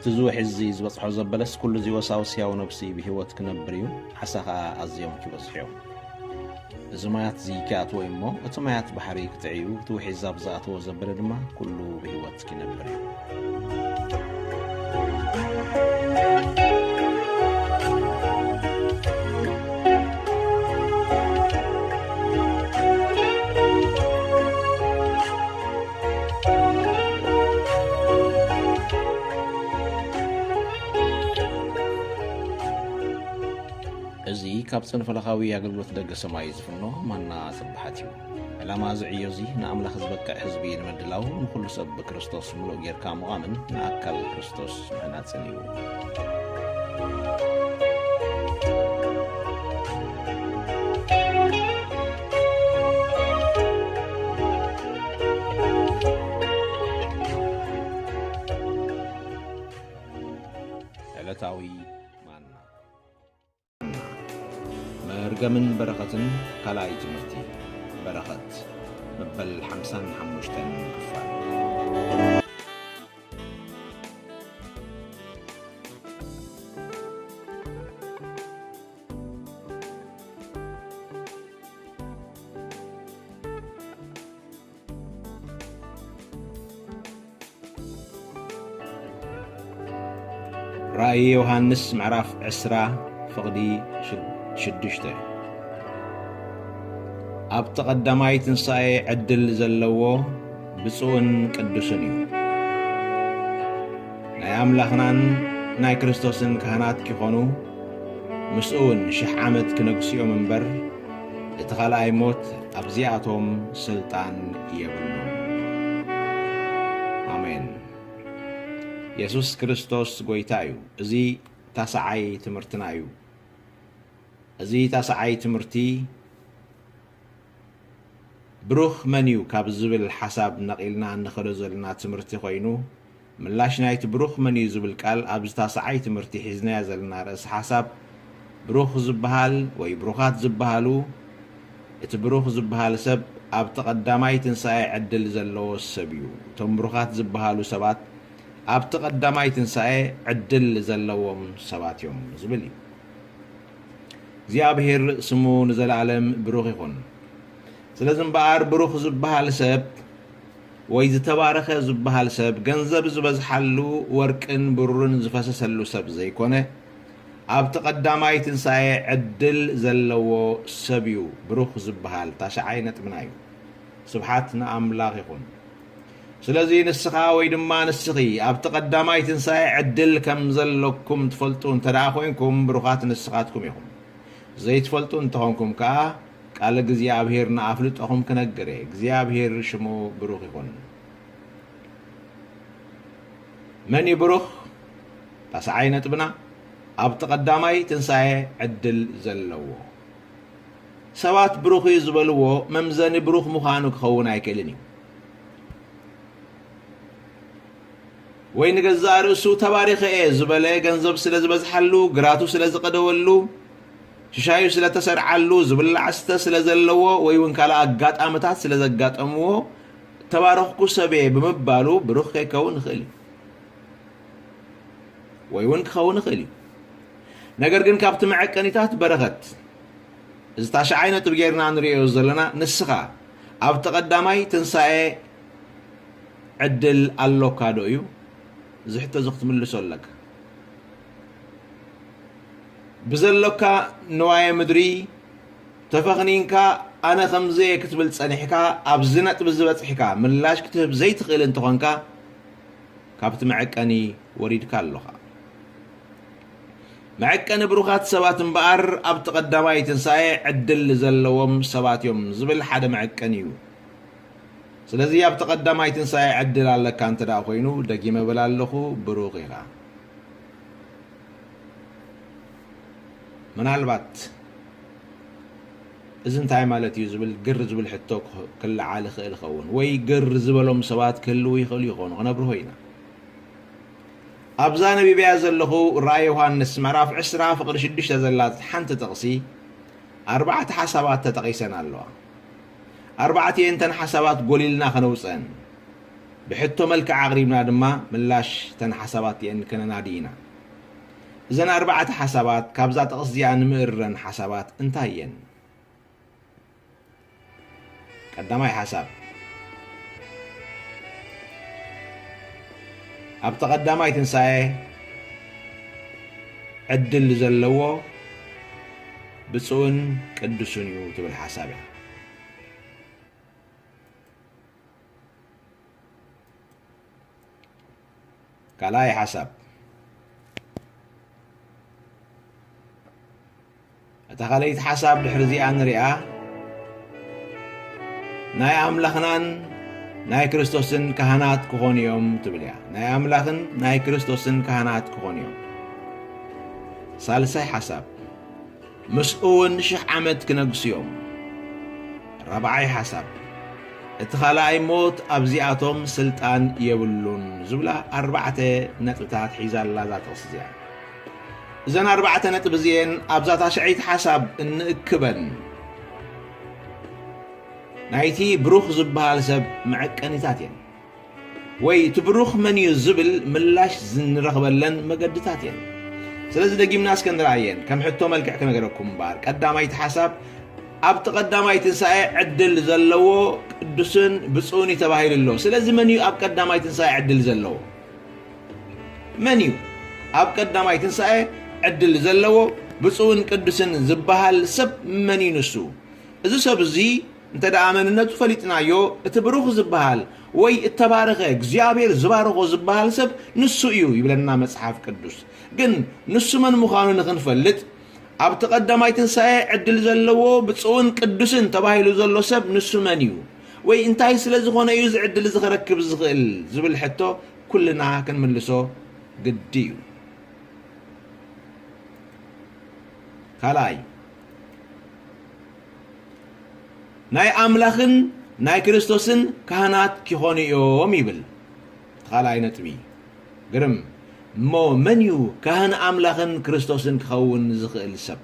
እቲ ዝውሒ እዚ ዝበጽሖ ዘበለስ፣ ኩሉ እዚ ወሳውስ ሕያው ነብሲ ብህይወት ክነብር እዩ፣ ዓሳ ኸኣ ኣዝዮም ክበዝሑ እዮም። እዚ ማያት እዚ ኪኣትዎ እዩ እሞ፣ እቲ ማያት ባሕሪ ክጥዕዩ፣ እቲ ውሒ እዚ ኣብ ዝኣትዎ ዘበለ ድማ ኩሉ ብህይወት ክነብር እዩ። እዚ ካብ ጽንፈለኻዊ ኣገልግሎት ደገ ሰማይ ዝፍኖ ማና ስብሓት እዩ። ዕላማ እዚ ዕዮ እዚ ንኣምላኽ ዝበቅዕ ህዝቢ ንምድላው፣ ንኹሉ ሰብ ብክርስቶስ ምሉእ ጌርካ ምዃምን ንኣካል ክርስቶስ ምህናጽን እዩ። ዕለታዊ ማና። መርገምን በረኸትን፣ ካልኣይ ትምህርቲ። በረኸት መበል ሓምሳን ሓሙሽተን ክፋል። ራእይ ዮሃንስ ምዕራፍ ዕስራ ፍቕዲ ሽድ-፣ ሽዱሽተ። ኣብቲ ቀዳማይ ትንሳኤ ዕድል ዘለዎ ብፁዕን ቅዱስን እዩ። ናይ ኣምላኽናን ናይ ክርስቶስን ካህናት ኪኾኑ፣ ምስኡ እውን ሽሕ ዓመት ክነግሱ እዮም እምበር፣ እቲ ኻልኣይ ሞት ኣብዚኣቶም ስልጣን የብሉን። ኣሜን። የሱስ ክርስቶስ ጐይታ እዩ። እዚ ታስዓይ ትምህርትና እዩ። እዚ ታስዓይ ትምህርቲ ብሩኽ መን እዩ ካብ ዝብል ሓሳብ ነቒልና እንኸዶ ዘለና ትምህርቲ ኮይኑ፣ ምላሽ ናይቲ ብሩኽ መን እዩ ዝብል ቃል ኣብዚ ታስዓይ ትምህርቲ ሒዝናዮ ዘለና ርእሲ ሓሳብ፣ ብሩኽ ዝበሃል ወይ ብሩኻት ዝበሃሉ፣ እቲ ብሩኽ ዝበሃል ሰብ ኣብቲ ቀዳማይ ትንሳኤ ዕድል ዘለዎ ሰብ እዩ። እቶም ብሩኻት ዝበሃሉ ሰባት ኣብቲ ቀዳማይ ትንሳኤ ዕድል ዘለዎም ሰባት እዮም ዝብል እዩ። እግዚኣብሔር ስሙ ንዘለኣለም ብሩኽ ይኹን። ስለዚ እምበኣር ብሩኽ ዝበሃል ሰብ ወይ ዝተባረኸ ዝበሃል ሰብ ገንዘብ ዝበዝሓሉ ወርቅን ብሩርን ዝፈሰሰሉ ሰብ ዘይኮነ፣ ኣብቲ ቀዳማይ ትንሳኤ ዕድል ዘለዎ ሰብ እዩ ብሩኽ ዝበሃል። ታሽዓይ ነጥብና እዩ። ስብሓት ንኣምላኽ ይኹን። ስለዚ ንስኻ ወይ ድማ ንስኺ ኣብቲ ቀዳማይ ትንሳኤ ዕድል ከም ዘለኩም ትፈልጡ እንተ ደኣ ኮይንኩም፣ ብሩኻት ንስኻትኩም ኢኹም። ዘይትፈልጡ እንተኾንኩም ከኣ፣ ቃል እግዚኣብሔር ንኣፍልጦኹም ክነግር እየ። እግዚኣብሔር ሽሙ ብሩኽ ይኹን። መን እዩ ብሩኽ? ታስዓይ ነጥብና፣ ኣብቲ ቀዳማይ ትንሳኤ ዕድል ዘለዎ። ሰባት ብሩኽ እዩ ዝበልዎ መምዘኒ ብሩኽ ምዃኑ ክኸውን ኣይክእልን እዩ። ወይ ንገዛእ ርእሱ ተባሪኸ እየ ዝበለ፣ ገንዘብ ስለ ዝበዝሓሉ፣ ግራቱ ስለ ዝቐደወሉ፣ ሽሻዩ ስለ ተሰርዓሉ፣ ዝብላዕ ስተ ስለ ዘለዎ፣ ወይ እውን ካልእ ኣጋጣምታት ስለ ዘጋጠምዎ ተባረኽኩ ሰብ እየ ብምባሉ ብሩኽ ከይከውን ይኽእል እዩ። ወይ እውን ክኸውን ይኽእል እዩ። ነገር ግን ካብቲ መዐቀኒታት በረኸት፣ እዚ ታሽዓይ ነጥቢ ጌርና ንርእዮ ዘለና፣ ንስኻ ኣብቲ ቀዳማይ ትንሳኤ ዕድል ኣሎካ ዶ እዩ? እዚ ሕቶ እዚ ክትምልሶ ኣለካ። ብዘሎካ ንዋየ ምድሪ ተፈኽኒንካ፣ ኣነ ከምዚ እየ ክትብል ጸኒሕካ፣ ኣብዚ ነጥቢ ዝበጽሕካ ምላሽ ክትህብ ዘይትኽእል እንተኾንካ፣ ካብቲ መዐቀኒ ወሪድካ ኣሎኻ። መዐቀኒ ብሩኻት ሰባት እምበኣር ኣብቲ ቀዳማይ ትንሳኤ ዕድል ዘለዎም ሰባት እዮም ዝብል ሓደ መዐቀኒ እዩ። ስለዚ ኣብቲ ቀዳማይ ትንሳኤ ዕድል ኣለካ እንተ ደኣ ኮይኑ፣ ደጊመ እብል ኣለኹ፣ ብሩኽ ኢኻ። ምናልባት እዚ እንታይ ማለት እዩ ዝብል ግር ዝብል ሕቶ ክህ-፣ ክለዓል ይኽእል ይኸውን፣ ወይ ግር ዝበሎም ሰባት ክህልዉ ይኽእሉ ይኾኑ፣ ክነብርሆ ኢና። ኣብዛ ነቢበያ ዘለኹ ራእይ ዮሃንስ ምዕራፍ ዕስራ ፍቕዲ ሽዱሽተ ዘላ ሓንቲ ጥቕሲ ኣርባዕተ ሓሳባት ተጠቒሰን ኣለዋ። ኣርባዕቲኤን እተን ሓሳባት ጎሊልና ከነውፀን። ብሕቶ መልክዕ ኣቕሪብና ድማ ምላሽ እተን ሓሳባት እየን ከነናዲ ኢና። እዘን ኣርባዕተ ሓሳባት ካብዛ ጥቕስ እዚኣ ንምእረን ሓሳባት እንታይ እየን? ቀዳማይ ሓሳብ፣ ኣብቲ ቀዳማይ ትንሳኤ ዕድል ዘለዎ ብፁዕን ቅዱስን እዩ ትብል ሓሳብ እያ። ካልኣይ ሓሳብ፣ እታ ካልኣይቲ ሓሳብ ድሕሪ እዚኣ ንሪኣ፣ ናይ ኣምላኽናን ናይ ክርስቶስን ካህናት ክኾኑ እዮም ትብል እያ። ናይ ኣምላኽን ናይ ክርስቶስን ካህናት ክኾኑ እዮም። ሳልሳይ ሓሳብ፣ ምስኡ እውን ሽሕ ዓመት ክነግሱ እዮም። ራብዓይ ሓሳብ፣ እቲ ካልኣይ ሞት ኣብዚኣቶም ስልጣን የብሉን ዝብላ ኣርባዕተ ነጥብታት ሒዛ ኣላ እዛ ጥቕሲ እዚኣ። እዘን ኣርባዕተ ነጥቢ እዚኤን ኣብዛ ታሽዐይቲ ሓሳብ እንእክበን። ናይቲ ብሩኽ ዝበሃል ሰብ መዐቀኒታት እየን። ወይ እቲ ብሩኽ መን እዩ ዝብል ምላሽ ዝንረኽበለን መገድታት እየን። ስለዚ ደጊምና እስከ ንርኣየን፣ ከም ሕቶ መልክዕ ክነገረኩም እምበኣር። ቀዳማይቲ ሓሳብ፣ ኣብቲ ቀዳማይ ትንሳኤ ዕድል ዘለዎ ቅዱስን ብፁዕን እዩ ተባሂሉ ኣሎ። ስለዚ መን እዩ ኣብ ቀዳማይ ትንሳኤ ዕድል ዘለዎ? መን እዩ ኣብ ቀዳማይ ትንሳኤ ዕድል ዘለዎ ብፁዕን ቅዱስን ዝበሃል ሰብ? መን እዩ ንሱ? እዚ ሰብ እዚ እንተ ደኣ መንነቱ ፈሊጥናዮ፣ እቲ ብሩኽ ዝበሃል ወይ እተባረኸ እግዚኣብሔር ዝባረኾ ዝበሃል ሰብ ንሱ እዩ ይብለና መጽሓፍ ቅዱስ። ግን ንሱ መን ምዃኑ ንኽንፈልጥ፣ ኣብቲ ቀዳማይ ትንሳኤ ዕድል ዘለዎ ብፁዕን ቅዱስን ተባሂሉ ዘሎ ሰብ ንሱ መን እዩ? ወይ እንታይ ስለ ዝኾነ እዩ እዚ ዕድል እዚ ኸረክብ ዝኽእል ዝብል ሕቶ ኩልና ክንምልሶ ግዲ እዩ። ካልኣይ፣ ናይ ኣምላኽን ናይ ክርስቶስን ካህናት ኪኾኑ እዮም ይብል። እቲ ካልኣይ ነጥቢ። ግርም። እሞ መን እዩ ካህን ኣምላኽን ክርስቶስን ክኸውን ዝኽእል ሰብ?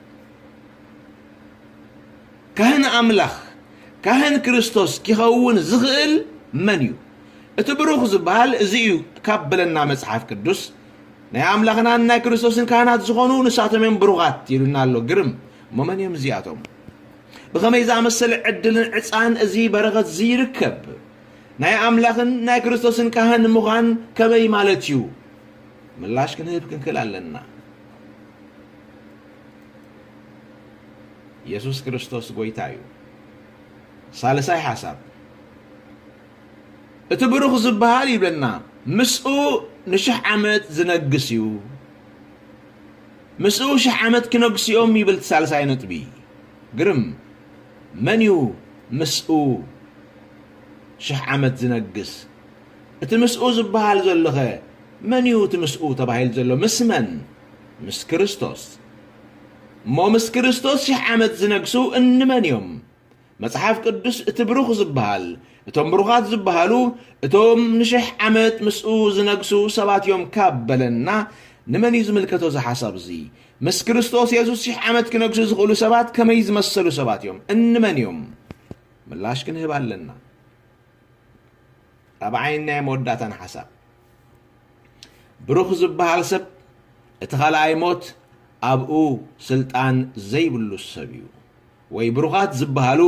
ካህን ኣምላኽ፣ ካህን ክርስቶስ ኪኸውን ዝኽእል መን እዩ? እቲ ብሩኽ ዝበሃል እዚ እዩ ካብ በለና መጽሓፍ ቅዱስ፣ ናይ ኣምላኽናን ናይ ክርስቶስን ካህናት ዝኾኑ ንሳቶም እዮም ብሩኻት ይብልና ኣሎ። ግርም። እሞ መን እዮም እዚኣቶም? ብኸመይ ዝኣመሰለ ዕድልን ዕጻን እዚ በረኸት እዚ ይርከብ? ናይ ኣምላኽን ናይ ክርስቶስን ካህን ምዃን ከመይ ማለት እዩ? ምላሽ ክንህብ ክንክእል ኣለና። የሱስ ክርስቶስ ጐይታ እዩ። ሳልሳይ ሓሳብ፣ እቲ ብሩኽ ዝበሃል ይብለና፣ ምስኡ ንሽሕ ዓመት ዝነግስ እዩ። ምስኡ ሽሕ ዓመት ክነግሱ እዮም ይብል እቲ ሳልሳይ ነጥቢ። ግርም። መን እዩ ምስኡ ሽሕ ዓመት ዝነግስ? እቲ ምስኡ ዝበሃል ዘሎኸ መን እዩ? እቲ ምስኡ ተባሂሉ ዘሎ ምስ መን? ምስ ክርስቶስ። እሞ ምስ ክርስቶስ ሽሕ ዓመት ዝነግሱ እንመን እዮም? መጽሓፍ ቅዱስ እቲ ብሩኽ ዝበሃል፣ እቶም ብሩኻት ዝበሃሉ፣ እቶም ንሽሕ ዓመት ምስኡ ዝነግሱ ሰባት እዮም ካብ በለና፣ ንመን እዩ ዝምልከቶ እዚ ሓሳብ እዚ? ምስ ክርስቶስ የሱስ ሽሕ ዓመት ክነግሱ ዝኽእሉ ሰባት ከመይ ዝመሰሉ ሰባት እዮም? እንመን እዮም? ምላሽ ክንህብ ኣለና። ራብዓይን ናይ መወዳእታን ሓሳብ፣ ብሩኽ ዝበሃል ሰብ እቲ ካልኣይ ሞት ኣብኡ ስልጣን ዘይብሉ ሰብ እዩ። ወይ ብሩኻት ዝበሃሉ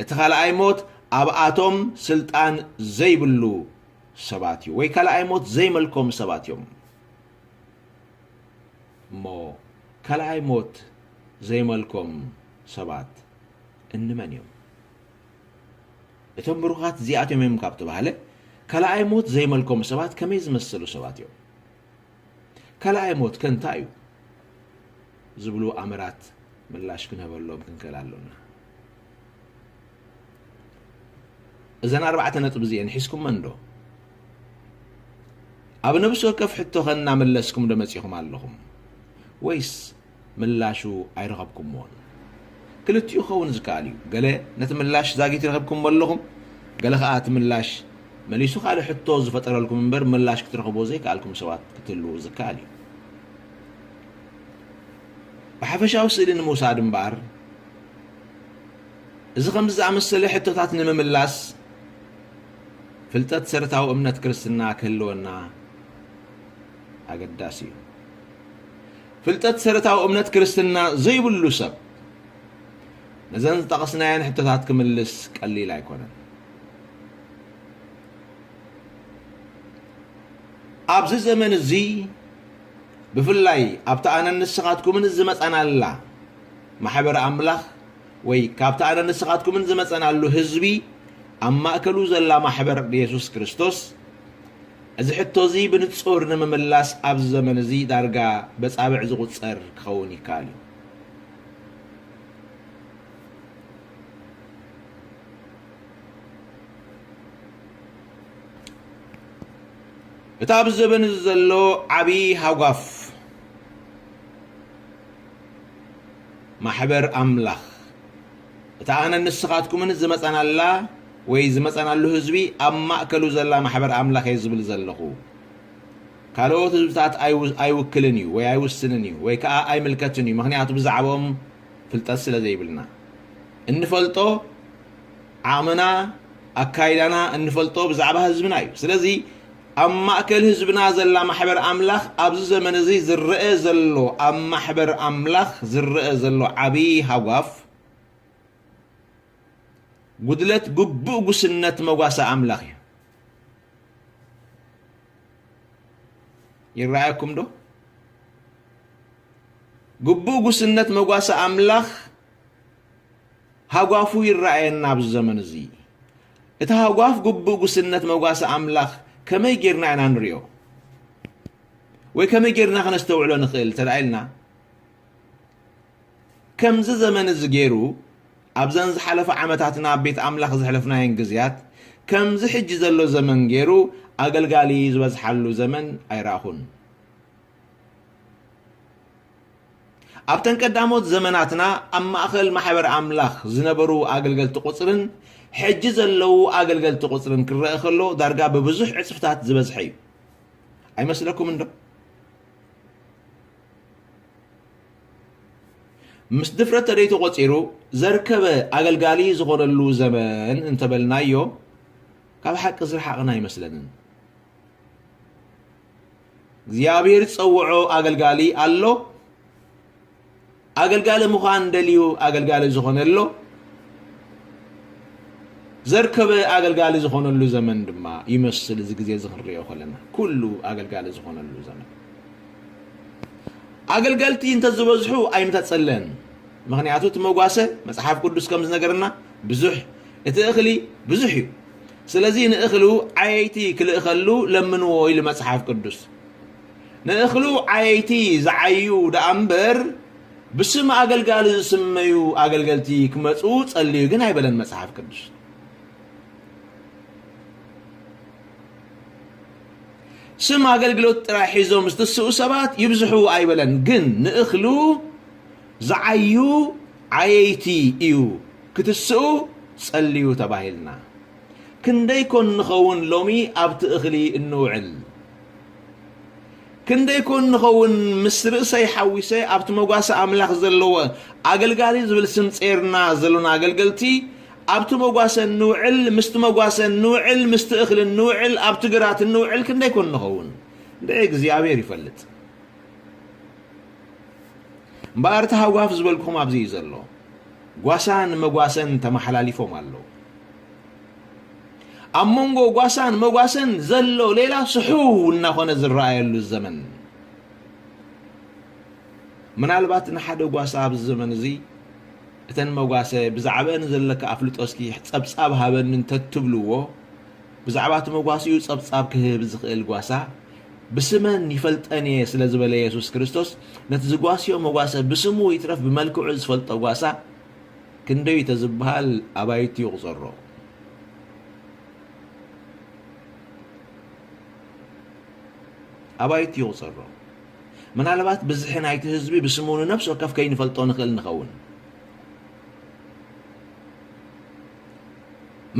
እቲ ካልኣይ ሞት ኣብኣቶም ስልጣን ዘይብሉ ሰባት እዩ። ወይ ካልኣይ ሞት ዘይመልኮም ሰባት እዮም። እሞ ካልኣይ ሞት ዘይመልኮም ሰባት እንመን እዮም? እቶም ብሩኻት እዚኣቶም እዮም ካብ ተባህለ፣ ካልኣይ ሞት ዘይመልኮም ሰባት ከመይ ዝመሰሉ ሰባት እዮም? ካልኣይ ሞት ከ እንታይ እዩ? ዝብሉ ኣምራት ምላሽ ክንህበሎም ክንክእል ኣሎና። እዘን ኣርባዕተ ነጥቢ እዚኤን ሒዝኩመን ዶ? ኣብ ነብሲ ወከፍ ሕቶ ከ እናመለስኩም ዶ መጺኹም ኣለኹም? ወይስ ምላሹ ኣይረኸብኩምዎን? ክልቲኡ ክኸውን ዝከኣል እዩ። ገለ ነቲ ምላሽ ዛጊት ረኸብኩምዎ ኣለኹም፣ ገለ ከኣ እቲ ምላሽ መሊሱ ካልእ ሕቶ ዝፈጠረልኩም እምበር ምላሽ ክትረኽብዎ ዘይከኣልኩም ሰባት ክትህልዉ ዝከኣል እዩ። ብሓፈሻዊ ስእሊ ንምውሳድ እምበኣር፣ እዚ ከምዚ ዝኣመሰለ ሕቶታት ንምምላስ ፍልጠት ሰረታዊ እምነት ክርስትና ክህልወና ኣገዳሲ እዩ። ፍልጠት ሰረታዊ እምነት ክርስትና ዘይብሉ ሰብ ነዘን ዝጠቐስናየን ሕቶታት ክምልስ ቀሊል ኣይኮነን። ኣብዚ ዘመን እዚ ብፍላይ ኣብታ ኣነን ንስኻትኩምን ዝመጸናላ ማሕበር ኣምላኽ ወይ ካብታ ኣነን ንስኻትኩምን ዝመጸናሉ ህዝቢ ኣብ ማእከሉ ዘላ ማሕበር የሱስ ክርስቶስ፣ እዚ ሕቶ እዚ ብንጹር ንምምላስ ኣብዚ ዘመን እዚ ዳርጋ በጻብዕ ዝቑጸር ክኸውን ይከኣል እዩ። እቲ ኣብዚ ዘበን እዚ ዘሎ ዓቢ ሃጓፍ ማሕበር ኣምላኽ፣ እታ ኣነን ንስኻትኩምን ዝመጸናላ ወይ ዝመጸናሉ ህዝቢ ኣብ ማእከሉ ዘላ ማሕበር ኣምላኽ እየ ዝብል ዘለኹ። ካልኦት ህዝብታት ኣይው-፣ ኣይውክልን እዩ ወይ ኣይውስንን እዩ ወይ ከኣ ኣይምልከትን እዩ፣ ምኽንያቱ ብዛዕባኦም ፍልጠት ስለ ዘይብልና። እንፈልጦ ዓቕምና፣ ኣካይዳና እንፈልጦ ብዛዕባ ህዝብና እዩ። ስለዚ ኣብ ማእከል ህዝብና ዘላ ማሕበር ኣምላኽ ኣብዚ ዘመን እዚ ዝረአ ዘሎ፣ ኣብ ማሕበር ኣምላኽ ዝረአ ዘሎ ዓቢ ሃጓፍ ጉድለት ግቡእ ጉስነት መጓሰ ኣምላኽ እዩ። ይረኣየኩም ዶ? ግቡእ ጉስነት መጓሰ ኣምላኽ ሃጓፉ ይረኣየና ኣብዚ ዘመን እዚ። እቲ ሃጓፍ ግቡእ ጉስነት መጓሰ ኣምላኽ ከመይ ጌርና ኢና ንሪኦ? ወይ ከመይ ጌርና ከነስተውዕሎ ንኽእል እንተ ደኣ ኢልና፣ ከምዚ ዘመን እዚ ገይሩ ኣብዘን ዝሓለፋ ዓመታትና ኣብ ቤት ኣምላኽ ዘሕለፍናየን ግዜያት፣ ከምዚ ሕጂ ዘሎ ዘመን ገይሩ ኣገልጋሊ ዝበዝሓሉ ዘመን ኣይረኣኹን። ኣብተን ቀዳሞት ዘመናትና ኣብ ማእከል ማሕበር ኣምላኽ ዝነበሩ ኣገልገልቲ ቁጽርን ሕጂ ዘለዉ ኣገልገልቲ ቁጽርን ክረአ ከሎ ዳርጋ ብብዙሕ ዕጽፍታት ዝበዝሐ እዩ። ኣይመስለኩምን ዶ? ምስ ድፍረት ተደይ ተቖጺሩ ዘርከበ ኣገልጋሊ ዝኾነሉ ዘመን እንተበልናዮ ካብ ሓቂ ዝረሓቕና ኣይመስለንን። እግዚኣብሔር ዝጸውዖ ኣገልጋሊ ኣሎ። ኣገልጋሊ ምዃን ደልዩ ኣገልጋሊ ዝኾነ ኣሎ። ዘርከበ ኣገልጋሊ ዝኾነሉ ዘመን ድማ ይመስል እዚ ግዜ እዚ ክንሪኦ ከለና፣ ኩሉ ኣገልጋሊ ዝኾነሉ ዘመን። ኣገልገልቲ እንተዝበዝሑ ኣይምተጸለን። ምኽንያቱ እቲ መጓሰ መጽሓፍ ቅዱስ ከም ዝነገረና ብዙሕ፣ እቲ እኽሊ ብዙሕ እዩ። ስለዚ ንእኽሉ ዓየይቲ ክልእኸሉ ለምንዎ ኢሉ መጽሓፍ ቅዱስ። ንእኽሉ ዓየይቲ ዝዓዩ ደኣ እምበር ብስም ኣገልጋሊ ዝስመዩ ኣገልገልቲ ክመጹ ጸልዩ ግን ኣይበለን መጽሓፍ ቅዱስ። ስም ኣገልግሎት ጥራይ ሒዞም ዝትስኡ ሰባት ይብዝሑ ኣይበለን፣ ግን ንእኽሉ ዝዓዩ ዓየይቲ እዩ ክትስኡ ጸልዩ ተባሂልና። ክንደይ ኮን ንኸውን ሎሚ ኣብቲ እኽሊ እንውዕል? ክንደይ ኮን ንኸውን ምስ ርእሰይ ሓዊሰ ኣብቲ መጓሰ ኣምላኽ ዘለዎ ኣገልጋሊ ዝብል ስም ጼርና ዘሎና ኣገልገልቲ ኣብቲ መጓሰ እንውዕል፣ ምስቲ መጓሰ እንውዕል፣ ምስቲ እኽሊ እንውዕል፣ ኣብቲ ግራት እንውዕል ክንደይ ኮን ንኸውን? እንደ እግዚኣብሔር ይፈልጥ። እምበኣር እቲ ሃጓፍ ዝበልኩኹም ኣብዚ እዩ ዘሎ። ጓሳን መጓሰን ተመሓላሊፎም ኣለዉ። ኣብ መንጎ ጓሳን መጓሰን ዘሎ ሌላ ስሑው እናኾነ ዝረኣየሉ ዘመን። ምናልባት ንሓደ ጓሳ ኣብዚ ዘመን እዚ እተን መጓሰ ብዛዕበአን ዘለካ ኣፍልጦ እስኪ ጸብጻብ ሃበኒ እንተትብልዎ፣ ብዛዕባ እቲ መጓሲኡ ጸብጻብ ክህብ ዝኽእል ጓሳ፣ ብስመን ይፈልጠን እየ ስለ ዝበለ የሱስ ክርስቶስ፣ ነቲ ዝጓስዮ መጓሰ ብስሙ ይትረፍ ብመልክዑ ዝፈልጦ ጓሳ ክንደይ እዩ ተዝበሃል ኣባይቲ ይቑጸሮ። ኣባይቲ ይቑጸሮ። ምናልባት ብዝሒ ናይቲ ህዝቢ ብስሙ ንነፍሲ ወከፍ ከይንፈልጦ ንኽእል ንኸውን።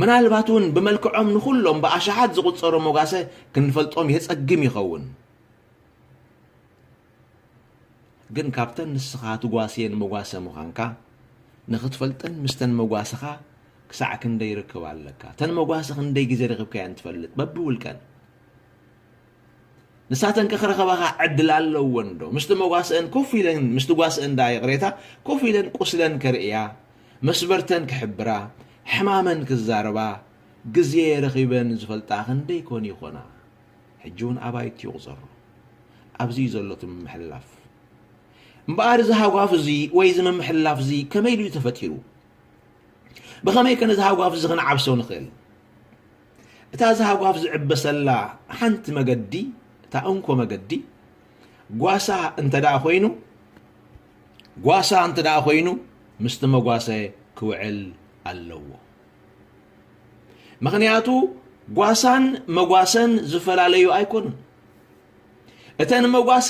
ምናልባት እውን ብመልክዖም ንኹሎም ብኣሽሓት ዝቑጸሩ መጓሰ ክንፈልጦም የጸግም ይኸውን። ግን ካብተን ንስኻ ትጓስየን መጓሰ ምዃንካ ንኽትፈልጠን ምስተን መጓሰኻ ክሳዕ ክንደይ ርክብ ኣለካ? እተን መጓሰ ክንደይ ግዜ ረኺብካየን ትፈልጥ? በብውልቀን። ንሳተን ከ ክረኸባኻ ዕድል ኣለወን ዶ? ምስቲ መጓሰአን ኮፍ ኢለን፣ ምስቲ ጓስአን ደኣ ይቕሬታ፣ ኮፍ ኢለን ቁስለን ከርእያ፣ መስበርተን ክሕብራ፣ ሕማመን ክዛረባ ግዜ ረኺበን ዝፈልጣ ክንደይ ኮን ይኾና? ሕጂ እውን ኣባይቲ ይቑጸሩ። ኣብዚ እዩ ዘሎ እቲ ምምሕልላፍ። እምበኣር እዚ ሃጓፍ እዚ ወይ እዚ ምምሕልላፍ እዚ ከመይ ኢሉ እዩ ተፈጢሩ? ብኸመይ ከ ነዚ ሃጓፍ እዚ ክንዓብሶ ንኽእል? እታ እዚ ሃጓፍ ዝዕበሰላ ሓንቲ መገዲ፣ እታ እንኮ መገዲ፣ ጓሳ እንተ ደኣ ኮይኑ፣ ጓሳ እንተ ደኣ ኮይኑ፣ ምስቲ መጓሰ ክውዕል ኣለዎ። ምኽንያቱ ጓሳን መጓሰን ዝፈላለዩ ኣይኮኑን። እተን መጓሰ፣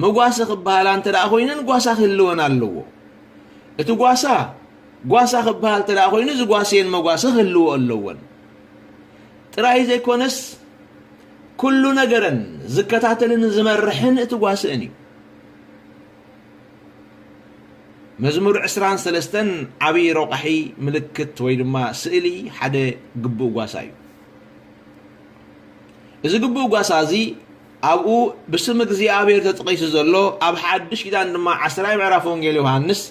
መጓሰ ክበሃላ እንተ ደኣ ኮይነን ጓሳ ክህልወን ኣለዎ። እቲ ጓሳ፣ ጓሳ ክበሃል እንተ ደኣ ኮይኑ ዝጓስየን መጓሰ ክህልዎ ኣለወን። ጥራይ ዘይኮነስ፣ ኩሉ ነገረን ዝከታተልን ዝመርሕን እቲ ጓስአን እዩ። መዝሙር ዕስራን ሰለስተን ዓብዪ ረቋሒ ምልክት ወይ ድማ ስእሊ ሓደ ግቡእ ጓሳ እዩ። እዚ ግቡእ ጓሳ እዚ ኣብኡ ብስም እግዚኣብሔር ተጠቒሱ ዘሎ፣ ኣብ ሓድሽ ኪዳን ድማ ዓስራይ ምዕራፍ ወንጌል ዮሃንስ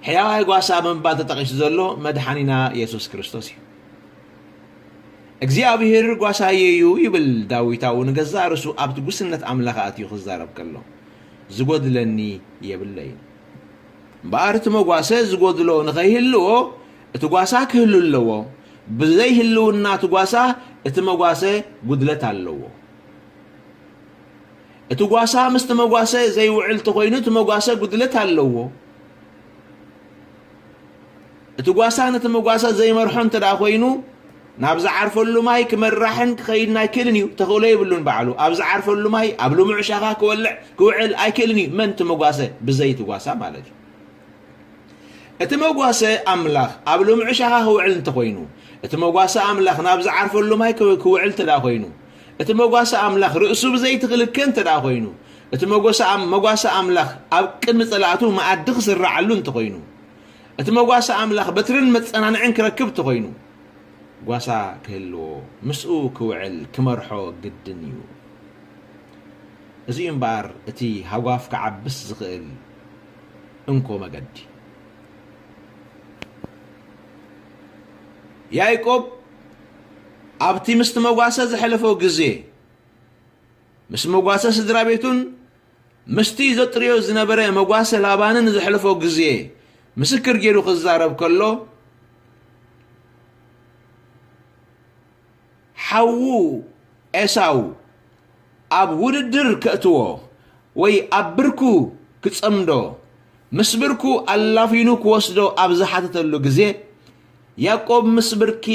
ሕያዋይ ጓሳ ብምባል ተጠቒሱ ዘሎ መድሓኒና የሱስ ክርስቶስ እዩ። እግዚኣብሔር ጓሳየ እዩ ይብል ዳዊት ኣብኡ ንገዛእ ርእሱ ኣብቲ ጉስነት ኣምላኽ ኣትዩ ክዛረብ ከሎ፣ ዝጎድለኒ የብለይን። እምበኣር እቲ መጓሰ ዝጎድሎ ንኸይህልዎ እቲ ጓሳ ክህሉ ኣለዎ። ብዘይ ህልውና እቲ ጓሳ እቲ መጓሰ ጉድለት ኣለዎ። እቲ ጓሳ ምስቲ መጓሰ ዘይውዕል እንተኾይኑ እቲ መጓሰ ጉድለት ኣለዎ። እቲ ጓሳ ነቲ መጓሰ ዘይመርሖ እንተ ደኣ ኮይኑ ናብ ዝዓርፈሉ ማይ ክመራሕን ክኸይድን ኣይክእልን እዩ። ተኽእሎ የብሉን ባዕሉ። ኣብ ዝዓርፈሉ ማይ ኣብ ልሙዕ ሻኻ ክወልዕ ክውዕል ኣይክእልን እዩ። መን እቲ መጓሰ? ብዘይ እቲ ጓሳ ማለት እዩ። እቲ መጓሰ ኣምላኽ ኣብ ልሙዕ ሻኻ ክውዕል እንተኾይኑ፣ እቲ መጓሰ ኣምላኽ ናብ ዝዓርፈሉ ማይ ክው-፣ ክውዕል እንተ ደኣ ኮይኑ፣ እቲ መጓሰ ኣምላኽ ርእሱ ብዘይቲ ክልከ እንተ ደኣ ኮይኑ፣ እቲ መጎሰ ኣም-፣ መጓሰ ኣምላኽ ኣብ ቅድሚ ጸላእቱ መኣዲ ክስርዓሉ እንተኾይኑ፣ እቲ መጓሰ ኣምላኽ በትርን መጸናንዕን ክረክብ እንተኾይኑ፣ ጓሳ ክህልዎ፣ ምስኡ ክውዕል፣ ክመርሖ ግድን እዩ። እዚ እዩ እምበኣር እቲ ሃጓፍ ክዓብስ ዝኽእል እንኮ መገዲ። ያዕቆብ ኣብቲ ምስቲ መጓሰ ዘሕለፎ ግዜ፣ ምስ መጓሰ ስድራ ቤቱን ምስቲ ዘጥርዮ ዝነበረ መጓሰ ላባንን ዘሕለፎ ግዜ ምስክር ገይሩ ክዛረብ ከሎ፣ ሓዉ ኤሳው ኣብ ውድድር ከእትዎ ወይ ኣብ ብርኩ ክጸምዶ፣ ምስ ብርኩ ኣላፊኑ ክወስዶ ኣብ ዝሓተተሉ ግዜ፣ ያዕቆብ ምስ ብርኪ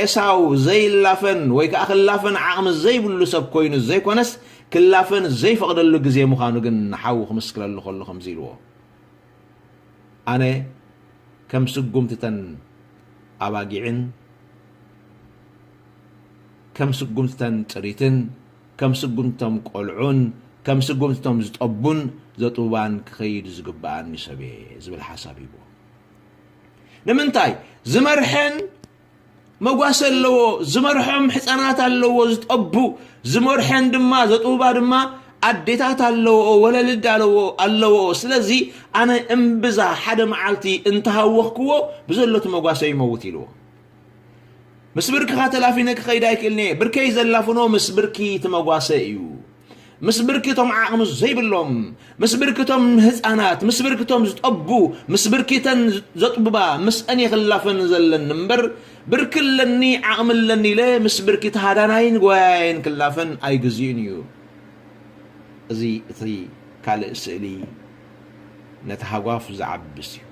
ኤሳው ዘይላፈን ወይ ከኣ ክላፈን ዓቕሚ ዘይብሉ ሰብ ኮይኑ ዘይኮነስ፣ ክላፈን ዘይፈቕደሉ ግዜ ምዃኑ ግን ንሓዉ ክምስክረሉ ከሎ ከምዚ ኢልዎ፣ ኣነ ከም ስጉምትተን ኣባጊዕን፣ ከም ስጉምትተን ጥሪትን፣ ከም ስጉምትቶም ቆልዑን፣ ከም ስጉምትቶም ዝጠቡን ዘጥቡባን ክኸይድ ዝግብኣኒ ሰብ እየ ዝብል ሓሳብ ሂብዎ። ንምንታይ? ዝመርሐን መጓሰ ኣለዎ፣ ዝመርሖም ሕፃናት ኣለዎ ዝጠቡ፣ ዝመርሐን ድማ ዘጥቡባ ድማ ኣዴታት ኣለዎ፣ ወለልድ ኣለዎ፣ ኣለዎ። ስለዚ ኣነ እምብዛ ሓደ መዓልቲ እንተሃወኽክዎ ብዘሎ እቲ መጓሰ ይመውት ኢልዎ። ምስ ብርክኻ ተላፊነ ክኸይድ ኣይክእልን እየ። ብርከይ ዘላፍኖ ምስ ብርኪ እቲ መጓሰ እዩ። ምስ ብርኪ እቶም ዓቕሚ ዘይብሎም፣ ምስ ብርኪ እቶም ህፃናት፣ ምስ ብርኪ እቶም ዝጠቡ፣ ምስ ብርኪ እተን ዘጥብባ፣ ምስአን እየ ክላፈን ዘለኒ እምበር፣ ብርኪ ኣለኒ፣ ዓቕሚ ኣለኒ ኢለ ምስ ብርኪ ተሃዳናይን ጎያያይን ክላፈን ኣይግዝእን እዩ። እዚ እቲ ካልእ ስእሊ ነቲ ሃጓፍ ዝዓብስ እዩ።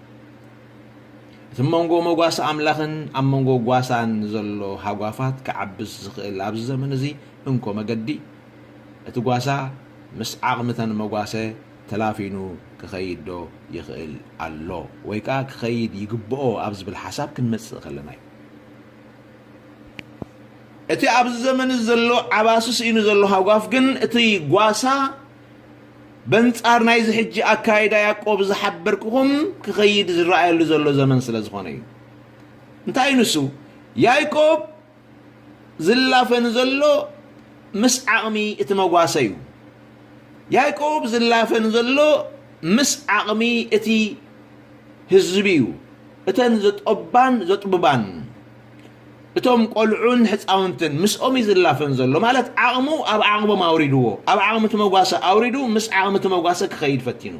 እቲ መንጎ መጓሰ ኣምላኽን ኣብ መንጎ ጓሳን ዘሎ ሃጓፋት ክዓብስ ዝኽእል ኣብዚ ዘመን እዚ እንኮ መገዲ፣ እቲ ጓሳ ምስ ዓቕሚ እተን መጓሰ ተላፊኑ ክኸይድ ዶ ይኽእል ኣሎ? ወይ ከኣ ክኸይድ ይግብኦ ኣብ ዝብል ሓሳብ ክንመጽእ ከለና እዩ። እቲ ኣብዚ ዘመን ዘሎ ዓባሱ ስኢኑ ዘሎ ሃጓፍ ግን እቲ ጓሳ በንጻር ናይዚ ሕጂ ኣካይዳ ያዕቆብ ዝሓበርኩኹም ክኸይድ ዝረኣየሉ ዘሎ ዘመን ስለ ዝኾነ እዩ። እንታይ ንሱ? ያዕቆብ ዝላፈን ዘሎ ምስ ዓቕሚ እቲ መጓሰ እዩ። ያዕቆብ ዝላፈን ዘሎ ምስ ዓቕሚ እቲ ህዝቢ እዩ። እተን ዘጠባን ዘጥብባን፣ እቶም ቆልዑን ሕፃውንትን ምስኦም እዩ ዝላፈን ዘሎ። ማለት ዓቕሙ ኣብ ዓቕሞም ኣውሪድዎ፣ ኣብ ዓቕሚ እቲ መጓሰ ኣውሪዱ ምስ ዓቕሚ እቲ መጓሰ ክኸይድ ፈቲኑ።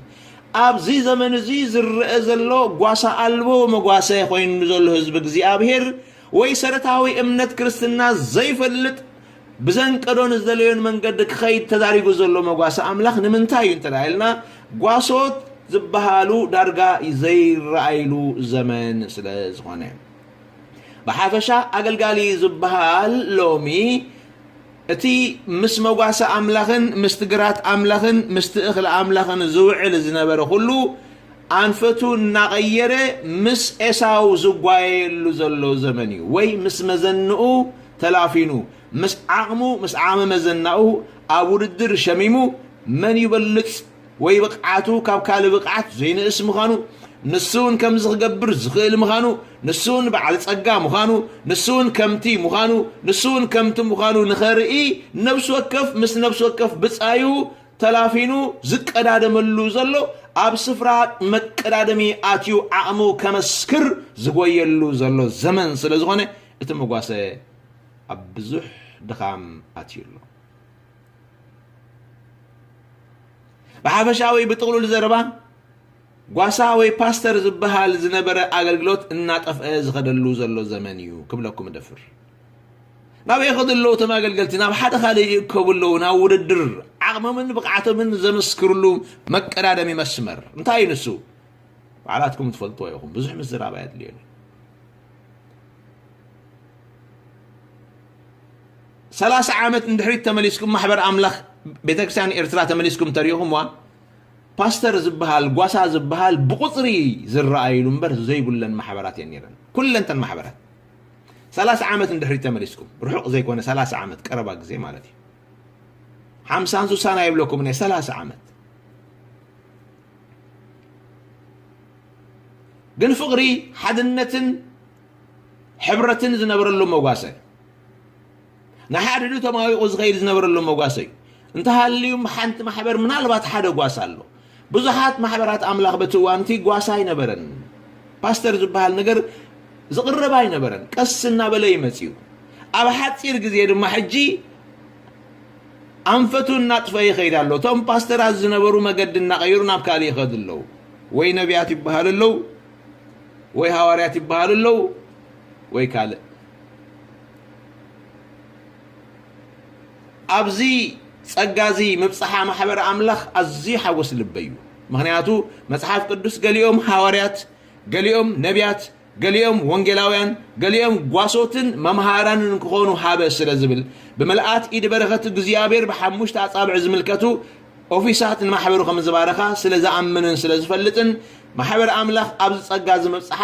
ኣብዚ ዘመን እዚ ዝረአ ዘሎ ጓሳ ኣልቦ መጓሰ ኮይኑ ዘሎ ህዝቢ እግዚኣብሔር ወይ ሰረታዊ እምነት ክርስትና ዘይፈልጥ ብዘንቀዶን ዝደለዮን መንገዲ ክኸይድ ተዳሪጉ ዘሎ መጓሰ ኣምላኽ ንምንታይ እዩ እንተ ኢልና፣ ጓሶት ዝበሃሉ ዳርጋ ዘይረኣይሉ ዘመን ስለ ዝኾነ። ብሓፈሻ ኣገልጋሊ ዝበሃል ሎሚ እቲ ምስ መጓሰ ኣምላኽን ምስቲ ግራት ኣምላኽን ምስቲ እኽሊ ኣምላኽን ዝውዕል ዝነበረ ኩሉ ኣንፈቱ እናቐየረ ምስ ኤሳው ዝጓየየሉ ዘሎ ዘመን እዩ። ወይ ምስ መዘንኡ ተላፊኑ፣ ምስ ዓቕሙ፣ ምስ ዓቕሚ መዘናኡ ኣብ ውድድር ሸሚሙ መን ይበልጽ ወይ ብቕዓቱ ካብ ካልእ ብቕዓት ዘይንእስ ምዃኑ፣ ንሱ እውን ከምዚ ክገብር ዝኽእል ምዃኑ፣ ንሱ እውን በዓል ጸጋ ምዃኑ፣ ንሱ እውን ከምቲ ምዃኑ፣ ንሱ እውን ከምቲ ምዃኑ ንኸርኢ ነፍሲ ወከፍ ምስ ነፍሲ ወከፍ ብጻዩ ተላፊኑ ዝቀዳደመሉ ዘሎ፣ ኣብ ስፍራ መቀዳደሚ ኣትዩ ዓቕሙ ከመስክር ዝጎየሉ ዘሎ ዘመን ስለ ዝኾነ፣ እቲ መጓሰ ኣብ ብዙሕ ድኻም ኣትዩ ኣሎ። ብሓፈሻ ወይ ብጥቕሉል ዘረባ፣ ጓሳ ወይ ፓስተር ዝበሃል ዝነበረ ኣገልግሎት እናጠፍአ ዝኸደሉ ዘሎ ዘመን እዩ ክብለኩም እደፍር። ናበይ ይኸዱ ኣለዉ እቶም ኣገልገልቲ? ናብ ሓደ ካልእ ይእከቡ ኣለዉ፣ ናብ ውድድር ዓቕሞምን ብቕዓቶምን ዘመስክርሉ መቀዳደሚ መስመር። እንታይ እዩ ንሱ? ባዕላትኩም ትፈልጥዎ ኢኹም። ብዙሕ ምዝራብ ኣየድልዮን እዩ። ሰላሳ ዓመት እንድሕሪት ተመሊስኩም ማሕበር ኣምላኽ ቤተክርስትያን ኤርትራ ተመሊስኩም ተሪእኹምዋ፣ ፓስተር ዝበሃል፣ ጓሳ ዝበሃል ብቁጽሪ ዝረኣይሉ እምበር ዘይብለን ማሕበራት እየን ነይረን። ኩለንተን ማሕበራት። ሰላሳ ዓመት እንድሕሪት ተመሊስኩም፣ ርሑቕ ዘይኮነ ሰላሳ ዓመት፣ ቀረባ ግዜ ማለት እዩ። ሓምሳን ሱሳን ኣይብለኩምን እየ፣ ሰላሳ ዓመት። ግን ፍቕሪ፣ ሓድነትን ሕብረትን ዝነበረሉ መጓሰ፣ ንሓድሕዱ ተማዊቑ ዝኸይድ ዝነበረሉ መጓሰ እዩ። እንተሃልዩ ሓንቲ ማሕበር ምናልባት ሓደ ጓሳ ኣሎ። ብዙሓት ማሕበራት ኣምላኽ በቲ እዋን እቲ ጓሳ ኣይነበረን። ፓስተር ዝበሃል ነገር ዝቕረብ ኣይነበረን። ቀስ እናበለ እዩ መጺኡ። ኣብ ሓጺር ግዜ ድማ ሕጂ ኣንፈቱ እናጥፈ ይኸይድ ኣሎ። እቶም ፓስተራት ዝነበሩ መገዲ እናቐየሩ ናብ ካልእ ይኸዱ ኣለዉ። ወይ ነቢያት ይበሃሉ ኣለዉ፣ ወይ ሃዋርያት ይበሃሉ ኣለዉ፣ ወይ ካልእ። ኣብዚ ጸጋ እዚ ምብጽሓ ማሕበር ኣምላኽ ኣዝዩ ሓጎስ ልበይ እዩ። ምኽንያቱ መጽሓፍ ቅዱስ ገሊኦም ሃዋርያት፣ ገሊኦም ነቢያት፣ ገሊኦም ወንጌላውያን፣ ገሊኦም ጓሶትን መምሃራንን ክኾኑ ሃበ ስለ ዝብል፣ ብምልኣት ኢድ በረኸት እግዚኣብሔር ብሓሙሽተ ኣጻብዕ ዝምልከቱ ኦፊሳት ንማሕበሩ ከም ዝባረኻ ስለ ዝኣምንን ስለ ዝፈልጥን፣ ማሕበር ኣምላኽ ኣብዚ ጸጋ እዚ ምብጽሓ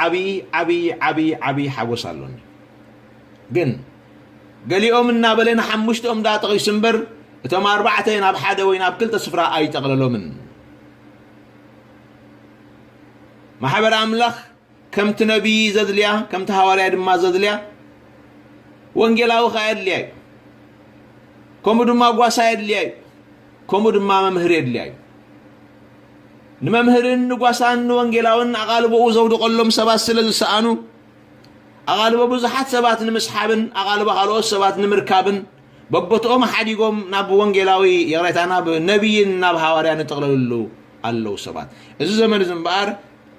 ዓብዪ፣ ዓብዪ፣ ዓብዪ፣ ዓብዪ ሓጎስ ኣሎኒ። ግን ገሊኦም እናበለ ንሓሙሽተኦም ደኣ ጠቒሱ እምበር፣ እቶም ኣርባዕተ ናብ ሓደ ወይ ናብ ክልተ ስፍራ ኣይጠቕለሎምን። ማሕበር ኣምላኽ ከምቲ ነቢይ ዘድልያ፣ ከምቲ ሃዋርያ ድማ ዘድልያ፣ ወንጌላዊ ኸኣ የድልያ እዩ። ከምኡ ድማ ጓሳ የድልያ እዩ። ከምኡ ድማ መምህር የድልያ እዩ። ንመምህርን ንጓሳን ንወንጌላውን ኣቓልቦኡ ዘውድቐሎም ሰባት ስለ ዝሰኣኑ፣ ኣቓልቦ ብዙሓት ሰባት ንምስሓብን ኣቓልቦ ካልኦት ሰባት ንምርካብን፣ በቦትኦም ሓዲጎም ናብ ወንጌላዊ፣ ይቕሬታ፣ ናብ ነቢይን ናብ ሃዋርያን ይጥቕለልሉ ኣለዉ ሰባት። እዚ ዘመን እዚ እምበኣር፣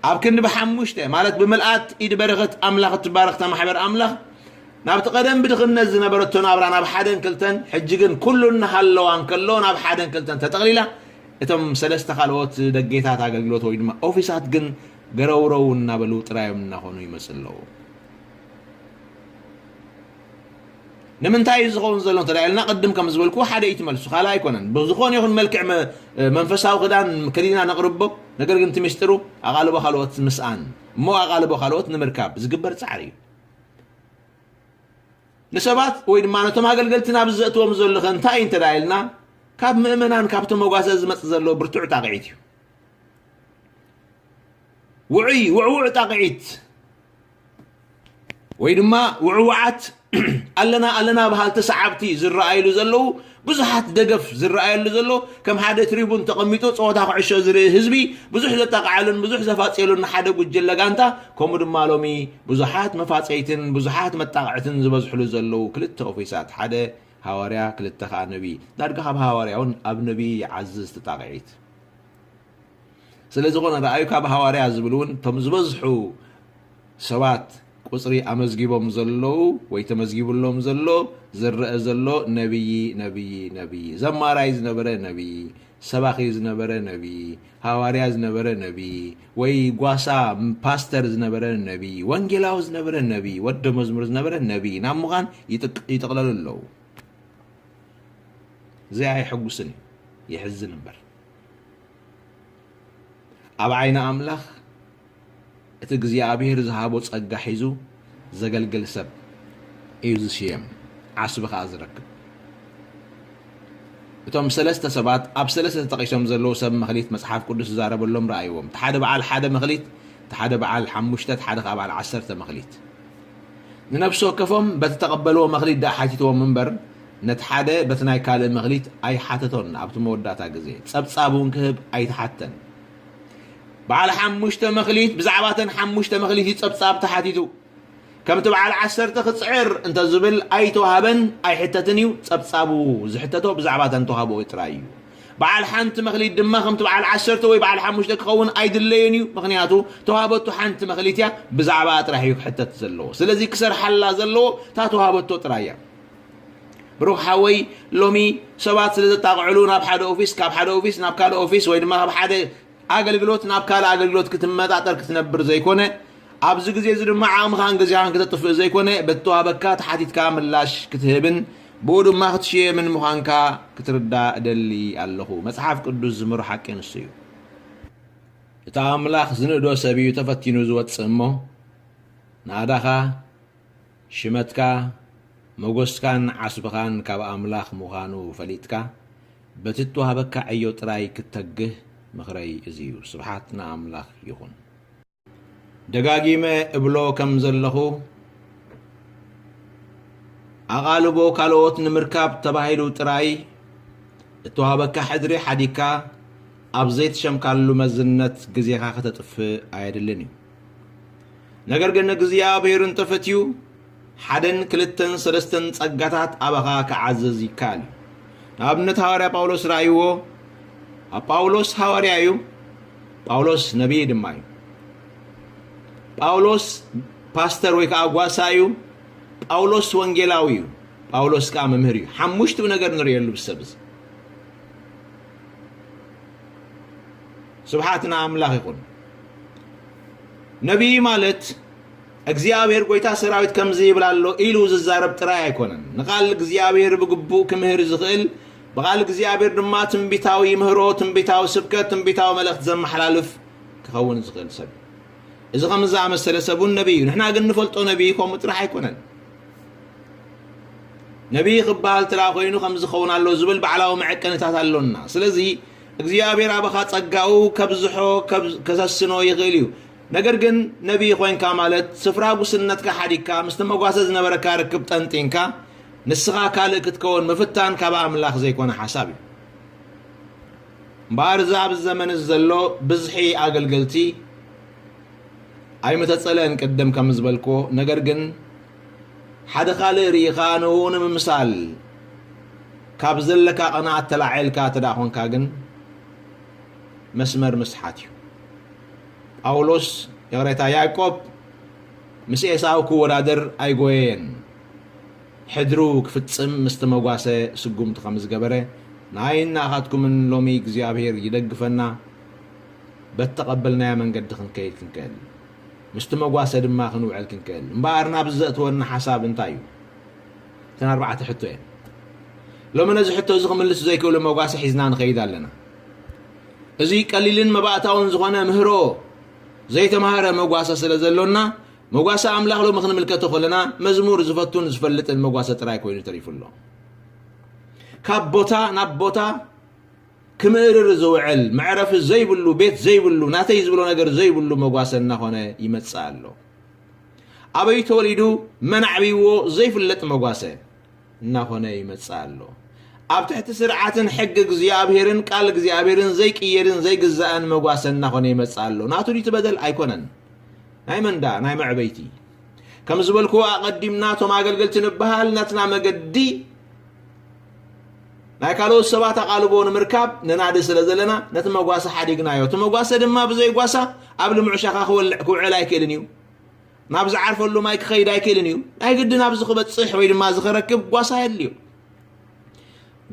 ኣብ ክንዲ ብሓሙሽተ፣ ማለት ብምልኣት ኢድ በረኸት ኣምላኽ እትባረኽ እታ ማሕበር ኣምላኽ፣ ናብቲ ቀደም ብድኽነት ዝነበረቶ ናብራ ናብ ሓደን ክልተን፣ ሕጂ ግን ኩሉ እናሃለዋ እንከሎ ናብ ሓደን ክልተን ተጠቕሊላ፣ እቶም ሰለስተ ካልኦት ደጌታት ኣገልግሎት ወይ ድማ ኦፊሳት ግን ገረውረው እናበሉ ጥራዮም እናኾኑ ይመጽእ ኣለዉ። ንምንታይ እዩ ዝኸውን ዘሎ እንተ ኢልና፣ ቅድም ከም ዝበልኩ ሓደ እዩ እቲ መልሱ፣ ካልእ ኣይኮነን። ብዝኾነ ይኹን መልክዕ መ-፣ መንፈሳዊ ክዳን ከዲና ነቕርቦ፣ ነገር ግን እቲ ምስጢሩ ኣቓልቦ ካልኦት ምስኣን፣ እሞ ኣቓልቦ ካልኦት ንምርካብ ዝግበር ጻዕሪ እዩ። ንሰባት ወይ ድማ ነቶም ኣገልገልቲ ናብዚ ዘእትዎም ዘለኸ እንታይ እዩ እንተ ኢልና፣ ካብ ምእመናን ካብ ተመጓሰ ዝመጽእ ዘሎ ብርቱዕ ጣቕዒት እዩ። ውዑይ፣ ውዕውዕ ጣቕዒት። ወይ ድማ ውዕውዓት ኣለና ኣለና በሃልቲ ሰዓብቲ ዝረኣይሉ ዘለዉ፣ ብዙሓት ደገፍ ዝረኣየሉ ዘሎ፣ ከም ሓደ ትሪቡን ተቐሚጡ ጸወታ ኩዕሾ ዝርኢ ህዝቢ፣ ብዙሕ ዘጣቕዓሉን ብዙሕ ዘፋጽየሉን ሓደ ጉጅለ ጋንታ፣ ከምኡ ድማ ሎሚ ብዙሓት መፋጸይትን ብዙሓት መጣቕዕትን ዝበዝሕሉ ዘለዉ ክልተ ኦፊሳት፣ ሓደ ሃዋርያ፣ ክልተ ከኣ ነቢይ። ዳርጋ ካብ ሃዋርያ እውን ኣብ ነቢይ ይዓዝዝ እቲ ጣቕዒት። ስለ ዝኾነ ረኣዩ ካብ ሃዋርያ ዝብል እውን እቶም ዝበዝሑ ሰባት ቁጽሪ ኣመዝጊቦም ዘለዉ ወይ ተመዝጊቡሎም ዘሎ ዝረአ ዘሎ ነብዪ፣ ነብዪ፣ ነብዪ፣ ዘማራይ ዝነበረ ነብዪ፣ ሰባኺ ዝነበረ ነብዪ፣ ሃዋርያ ዝነበረ ነብዪ፣ ወይ ጓሳ ፓስተር ዝነበረ ነብዪ፣ ወንጌላዊ ዝነበረ ነብዪ፣ ወዲ መዝሙር ዝነበረ ነብዪ ናብ ምዃን ይጥቅ-፣ ይጥቕለሉ ኣለዉ። እዚ ኣየሐጉስን እዩ፣ የሕዝን እምበር። ኣብ ዓይኒ ኣምላኽ እቲ እግዚኣብሔር ዝሃቦ ጸጋ ሒዙ ዘገልግል ሰብ እዩ ዝሽየም፣ ዓስቢ ኸኣ ዝረክብ። እቶም ሰለስተ ሰባት ኣብ ሰለስተ ተጠቒሶም ዘለዉ ሰብ መኽሊት መጽሓፍ ቅዱስ ዝዛረበሎም ረኣይዎም። እቲ ሓደ በዓል ሓደ መኽሊት፣ እቲ ሓደ በዓል ሓሙሽተ፣ እቲ ሓደ ኸኣ በዓል ዓሰርተ መኽሊት። ንነፍሲ ወከፎም በቲ ተቐበልዎ መኽሊት ደኣ ሓቲትዎም እምበር፣ ነቲ ሓደ በቲ ናይ ካልእ መኽሊት ኣይሓተቶን። ኣብቲ መወዳእታ ግዜ ጸብጻብ እውን ክህብ ኣይተሓተን። በዓል ሓሙሽተ መኽሊት ብዛዕባ እተን ሓሙሽተ መኽሊት እዩ ጸብጻብ ተሓቲቱ። ከምቲ በዓል ዓሰርተ ክጽዕር እንተ ዝብል ኣይተዋህበን ኣይሕተትን እዩ። ጸብጻቡ ዝሕተቶ ብዛዕባ እተን ተዋህቦኡ ጥራይ እዩ። በዓል ሓንቲ መኽሊት ድማ ከምቲ በዓል ዓሰርተ ወይ በዓል ሓሙሽተ ክኸውን ኣይድለዮን እዩ። ምኽንያቱ ተዋህበቱ ሓንቲ መኽሊት እያ፣ ብዛዕባኣ ጥራሕ እዩ ክሕተት ዘለዎ። ስለዚ ክሰርሓላ ዘለዎ እታ ተዋህበቶ ጥራይ እያ። ብሩኽ ሓወይ፣ ሎሚ ሰባት ስለ ዘጣቕዕሉ ናብ ሓደ ኦፊስ፣ ካብ ሓደ ኦፊስ ናብ ካልእ ኦፊስ ወይ ድማ ካብ ሓደ ኣገልግሎት ናብ ካልእ ኣገልግሎት ክትመጣጠር ክትነብር ዘይኮነ፣ ኣብዚ ግዜ እዚ ድማ ዓቕምኻን ግዜኻን ክተጥፍእ ዘይኮነ፣ በቲ ተዋህበካ ተሓቲትካ ምላሽ ክትህብን ብኡ ድማ ክትሽየምን ምዃንካ ክትርዳእ እደሊ ኣለኹ። መጽሓፍ ቅዱስ ዝምህሮ ሓቂ ንሱ እዩ። እቲ ኣምላኽ ዝንእዶ ሰብ እዩ ተፈቲኑ ዝወጽእ እሞ፣ ናእዳኻ፣ ሽመትካ፣ መጎስካን ዓስብኻን ካብ ኣምላኽ ምዃኑ ፈሊጥካ፣ በቲ እተዋህበካ ዕዮ ጥራይ ክትተግህ ምኽረይ እዚ እዩ። ስብሓት ንኣምላኽ ይኹን። ደጋጊመ እብሎ ከም ዘለኹ፣ ኣቓልቦ ካልኦት ንምርካብ ተባሂሉ ጥራይ እተዋህበካ ሕድሪ ሓዲግካ ኣብ ዘይተሸምካሉ መዝነት ግዜኻ ከተጥፍእ ኣየድልን እዩ። ነገር ግን እግዚኣብሔር እንተፈትዩ፣ ሓደን ክልተን ሰለስተን ጸጋታት ኣባኻ ክዓዝዝ ይከኣል እዩ። ንኣብነት ሃዋርያ ጳውሎስ ረኣይዎ። ኣብ ጳውሎስ ሃዋርያ እዩ፣ ጳውሎስ ነቢይ ድማ እዩ። ጳውሎስ ፓስተር ወይ ከኣ ጓሳ እዩ። ጳውሎስ ወንጌላዊ እዩ። ጳውሎስ ከኣ መምህር እዩ። ሓሙሽቲኡ ነገር ንርእየሉ ብሰብ እዚ። ስብሓት ንኣምላኽ ይኹን። ነቢይ ማለት እግዚኣብሔር ጐይታ ሰራዊት ከምዚ ይብል ኣሎ ኢሉ ዝዛረብ ጥራይ ኣይኮነን። ንቓል እግዚኣብሔር ብግቡእ ክምህር ዝኽእል፣ ብቓል እግዚኣብሔር ድማ ትንቢታዊ ምህሮ፣ ትንቢታዊ ስብከት፣ ትንቢታዊ መልእኽቲ ዘመሓላልፍ ክኸውን ዝኽእል ሰብ እዩ። እዚ ከምዚ ዝኣመሰለ ሰብ እውን ነቢይ እዩ። ንሕና ግን ንፈልጦ ነቢይ ከምኡ ጥራሕ ኣይኮነን። ነቢይ ክበሃል ትራ ኮይኑ ከም ዝኸውን ኣሎ ዝብል ባዕላዊ መዐቀንታት ኣሎና። ስለዚ እግዚኣብሔር ኣባኻ ጸጋኡ ከብዝሖ ከብ-፣ ከሰስኖ ይኽእል እዩ። ነገር ግን ነቢይ ኮይንካ ማለት ስፍራ ጉስነትካ ሓዲግካ ምስቲ መጓሰ ዝነበረካ ርክብ ጠንጢንካ ንስኻ ካልእ ክትከውን ምፍታን ካብ ኣምላኽ ዘይኮነ ሓሳብ እዩ። እምበኣር እዚ ኣብዚ ዘመን እዚ ዘሎ ብዝሒ ኣገልገልቲ ኣይምተጸልአን ቅድም ከም ዝበልክዎ፣ ነገር ግን ሓደ ካልእ ርኢኻ ንእኡ ንምምሳል ካብ ዘለካ ቅንኣት ተላዒልካ እንተ ደኣ ኾንካ ግን መስመር ምስሓት እዩ። ጳውሎስ፣ ይቕሬታ፣ ያዕቆብ ምስ ኤሳው ክወዳደር ኣይጎየየን። ሕድሩ ክፍጽም ምስ ተመጓሰ ስጉምቲ ከም ዝገበረ፣ ንኣይን ንኣኻትኩምን ሎሚ እግዚኣብሔር ይደግፈና፣ በተቐበልናዮ መንገዲ ክንከይድ ክንክእል፣ ምስቲ መጓሰ ድማ ክንውዕል ክንክእል። እምበኣር ናብዚ ዘእትወና ሓሳብ እንታይ እዩ? እተን ኣርባዕተ ሕቶ እየን። ሎሚ ነዚ ሕቶ እዚ ክምልሱ ዘይክእሉ መጓሰ ሒዝና ንኸይድ ኣለና። እዚ ቀሊልን መባእታውን ዝኾነ ምህሮ ዘይተማህረ መጓሰ ስለ ዘሎና፣ መጓሰ ኣምላኽ ሎሚ ክንምልከቶ ከለና፣ መዝሙር ዝፈቱን ዝፈልጥን መጓሰ ጥራይ ኮይኑ ተሪፉ ኣሎ። ካብ ቦታ ናብ ቦታ ክምእርር ዝውዕል፣ መዕረፊ ዘይብሉ፣ ቤት ዘይብሉ፣ ናተይ ዝብሎ ነገር ዘይብሉ መጓሰ እናኾነ ይመጽእ ኣሎ። ኣበይ ተወሊዱ፣ መን ኣዕብይዎ ዘይፍለጥ መጓሰ እናኾነ ይመጽእ ኣሎ። ኣብ ትሕቲ ስርዓትን ሕጊ እግዚኣብሔርን ቃል እግዚኣብሔርን ዘይቅየርን ዘይግዛእን መጓሰ እናኾነ ይመጽእ ኣሎ። ናቱ ድዩ እቲ በደል? ኣይኮነን። ናይ መን ደኣ? ናይ መዕበይቲ። ከም ዝበልክዎ ኣቐዲምና እቶም ኣገልገልቲ ንበሃል ናትና መገዲ ናይ ካልኦት ሰባት ኣቓልቦ ንምርካብ ንናዲ ስለ ዘለና ነቲ መጓሰ ሓዲግናዮ። እቲ መጓሰ ድማ ብዘይ ጓሳ ኣብ ልሙዕ ሻኻ ክወልዕ ክውዕል ኣይክእልን እዩ። ናብ ዝዓርፈሉ ማይ ክኸይድ ኣይክእልን እዩ። ናይ ግድን ኣብዚ ክበጽሕ ወይ ድማ እዚ ክረክብ ጓሳ የድልዮ።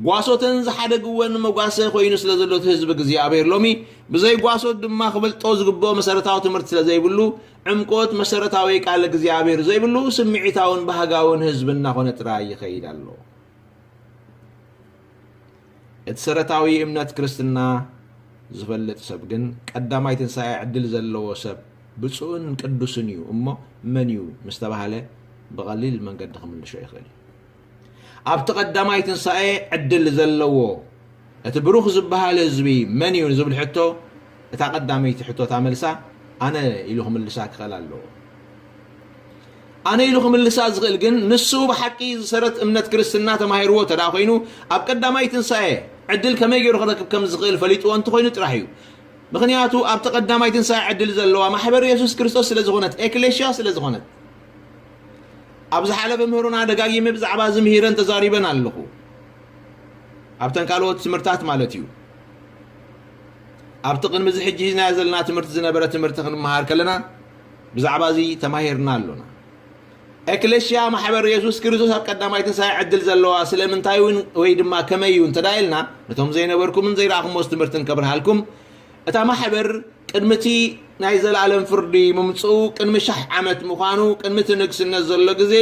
ጓሶተን ዝሓደግወን መጓሰ ኮይኑ ስለ ዘሎ እቲ ህዝቢ እግዚኣብሔር ሎሚ ብዘይ ጓሶት ድማ ክፈልጦ ዝግብኦ መሰረታዊ ትምህርቲ ስለ ዘይብሉ ዕምቆት መሰረታዊ ቃል እግዚኣብሔር ዘይብሉ ስምዒታውን ባህጋውን ህዝቢ እናኾነ ጥራይ ይኸይድ ኣሎ። እቲ ሰረታዊ እምነት ክርስትና ዝፈልጥ ሰብ ግን ቀዳማይ ትንሳኤ ዕድል ዘለዎ ሰብ ብፁዕን ቅዱስን እዩ እሞ መን እዩ ምስ ተባህለ ብቐሊል መንገዲ ክምልሾ ይኽእል እዩ። ኣብቲ ቀዳማይ ትንሳኤ ዕድል ዘለዎ እቲ ብሩኽ ዝበሃል ህዝቢ መን እዩ ዝብል ሕቶ እታ ቀዳመይቲ ሕቶ እታ መልሳ ኣነ ኢሉ ክምልሳ ክኽእል ኣለዎ። ኣነ ኢሉ ክምልሳ ዝኽእል ግን ንሱ ብሓቂ ዝሰረት እምነት ክርስትና ተማሂርዎ እንተ ደኣ ኮይኑ ኣብ ቀዳማይ ትንሳኤ ዕድል ከመይ ገይሩ ክረክብ ከም ዝኽእል ፈሊጥዎ እንተኾይኑ ጥራሕ እዩ። ምኽንያቱ ኣብቲ ቀዳማይ ትንሳኤ ዕድል ዘለዋ ማሕበር የሱስ ክርስቶስ ስለ ዝኾነት፣ ኤክሌሽያ ስለ ዝኾነት። ኣብ ዝሓለፈ ምህሮና ደጋጊመ ብዛዕባ እዚ ምሂረን ተዛሪበን ኣለኹ። ኣብተን ካልኦት ትምህርታት ማለት እዩ። ኣብቲ ቅድሚ እዚ ሕጂ ሒዝናዮ ዘለና ትምህርቲ ዝነበረ ትምህርቲ ክንመሃር ከለና ብዛዕባ እዚ ተማሂርና ኣሎና። ኤክሌሽያ ማሕበር የሱስ ክርስቶስ ኣብ ቀዳማይ ትንሳኤ ዕድል ዘለዋ ስለምንታይ እውን ወይ ድማ ከመይ እዩ እንተ ደኣ ኢልና ነቶም ዘይነበርኩምን ዘይረኣኹምዎስ ትምህርትን ከብርሃልኩም። እታ ማሕበር ቅድሚ እቲ ናይ ዘለኣለም ፍርዲ ምምጽኡ ቅድሚ ሻሕ ዓመት ምዃኑ ቅድሚ እቲ ንግስነት ዘሎ ግዜ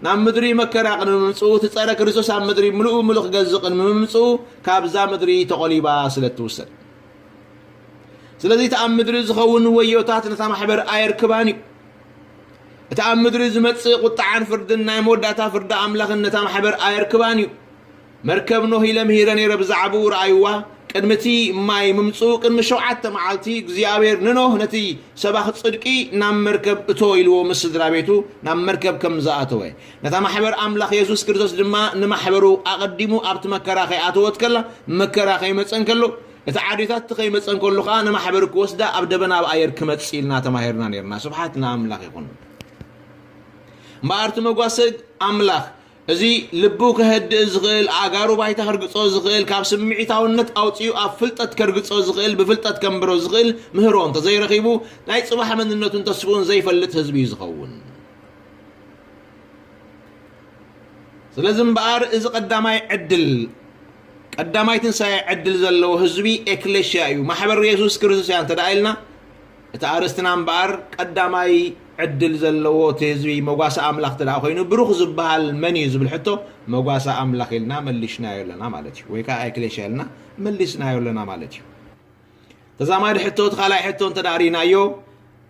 ናብ ምድሪ መከራ ቅድሚ ምምጽኡ እቲ ጸረ ክርስቶስ ኣብ ምድሪ ምሉእ ብምሉእ ክገዝእ ቅድሚ ምምጽኡ ካብዛ ምድሪ ተቖሊባ ስለ እትውሰድ። ስለዚ እቲ ኣብ ምድሪ ዝኸውን ወዮታት ነታ ማሕበር ኣየርክባን እዩ። እቲ ኣብ ምድሪ ዝመጽእ ቁጥዓን ፍርድን ናይ መወዳእታ ፍርዲ ኣምላኽን ነታ ማሕበር ኣየርክባን እዩ። መርከብ ኖህ ኢለ ምሂረ ነይረ ብዛዕባኡ ረኣይዋ። ቅድሚ እቲ ማይ ምምጽኡ ቅድሚ ሸውዓተ መዓልቲ እግዚኣብሔር ንኖህ ነቲ ሰባኽ ጽድቂ ናብ መርከብ እቶ ኢልዎ ምስ ስድራ ቤቱ ናብ መርከብ ከም ዝኣተወ ነታ ማሕበር ኣምላኽ የሱስ ክርስቶስ ድማ ንማሕበሩ ኣቐዲሙ ኣብቲ መከራ ከይኣተወት ከላ መከራ ከይመጸን ከሎ እቲ ዓዲታት እቲ ከይመጸን ከሎ ከኣ ንማሕበሩ ክወስዳ ኣብ ደበና ኣብ ኣየር ክመጽእ ኢልና ተማሂርና ነይርና። ስብሓት ንኣምላኽ ይኹን። እምበኣር እቲ መጓሰ ኣምላኽ እዚ ልቡ ከህድእ ዝኽእል ኣእጋሩ ባይታ ከርግጾ ዝኽእል ካብ ስምዒታውነት ኣውጺኡ ኣብ ፍልጠት ከርግጾ ዝኽእል ብፍልጠት ከንብሮ ዝኽእል ምህሮ እንተዘይረኺቡ ናይ ጽባሕ መንነቱን ተስፍኡን ዘይፈልጥ ህዝቢ እዩ ዝኸውን። ስለዚ እምበኣር እዚ ቀዳማይ ዕድል ቀዳማይ ትንሳኤ ዕድል ዘለዎ ህዝቢ ኤክሌሽያ እዩ፣ ማሕበር የሱስ ክርስቶስ እያ እንተ ደኣ ኢልና እቲ ኣርእስትና እምበኣር ቀዳማይ ዕድል ዘለዎ እቲ ህዝቢ መጓሰ ኣምላኽ እንተ ደኣ ኮይኑ ብሩኽ ዝበሃል መን እዩ ዝብል ሕቶ መጓሰ ኣምላኽ ኢልና መሊሽናዮ ኣለና ማለት እዩ። ወይ ከዓ ኤክሌሽያ ኢልና መሊስናዮ ኣለና ማለት እዩ። ተዛማዲ ሕቶ እቲ ካልኣይ ሕቶ እንተ ደኣ ርኢናዮ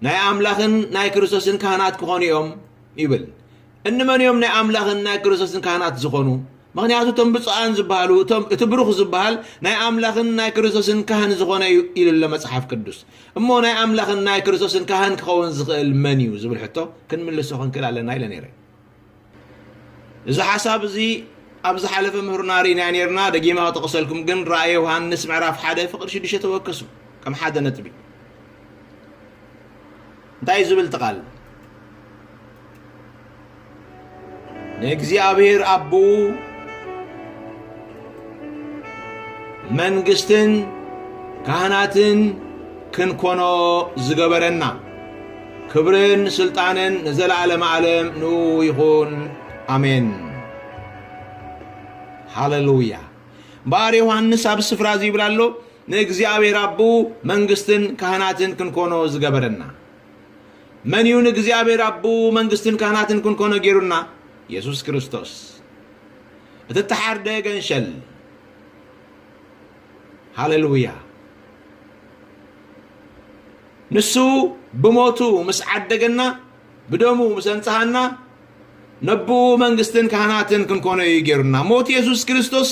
ናይ ኣምላኽን ናይ ክርስቶስን ካህናት ክኾኑ እዮም ይብል። እንመን እዮም ናይ ኣምላኽን ናይ ክርስቶስን ካህናት ዝኾኑ? ምኽንያቱ እቶም ብፁዓን ዝበሃሉ እቶም እቲ ብሩኽ ዝበሃል ናይ ኣምላኽን ናይ ክርስቶስን ካህን ዝኾነ እዩ ኢሉ ኣሎ መጽሓፍ ቅዱስ። እሞ ናይ ኣምላኽን ናይ ክርስቶስን ካህን ክኸውን ዝኽእል መን እዩ ዝብል ሕቶ ክንምልሶ ክንክእል ኣለና ኢለ ነይረ። እዚ ሓሳብ እዚ ኣብ ዝሓለፈ ምህርና ርኢናዮ ነይርና፣ ደጊመ ክጠቕሰልኩም ግን ራእየ ዮሃንስ ምዕራፍ ሓደ ፍቕዲ ሽዱሽተ ተወከሱ ከም ሓደ ነጥቢ። እንታይ እዩ ዝብል እቲ ቃል? ንእግዚኣብሔር ኣቦኡ መንግስትን ካህናትን ክንኮኖ ዝገበረና ክብርን ስልጣንን ንዘለዓለመ ዓለም ንኡ ይኹን። ኣሜን። ሃሌሉያ። እምበኣር ዮሃንስ ኣብ ስፍራ እዚ ይብል ኣሎ፣ ንእግዚኣብሔር ኣቦኡ መንግስትን ካህናትን ክንኮኖ ዝገበረና። መን እዩ ንእግዚኣብሔር ኣቦኡ መንግስትን ካህናትን ክንኮኖ ገይሩና? የሱስ ክርስቶስ። እቲ እተሓርደ ገንሸል። ሃሌሉያ። ንሱ ብሞቱ ምስ ዓደገና፣ ብደሙ ምስ ኣንጽሃና፣ ነብኡ መንግስትን ካህናትን ክንኮኖ እዩ ገይሩና። ሞት የሱስ ክርስቶስ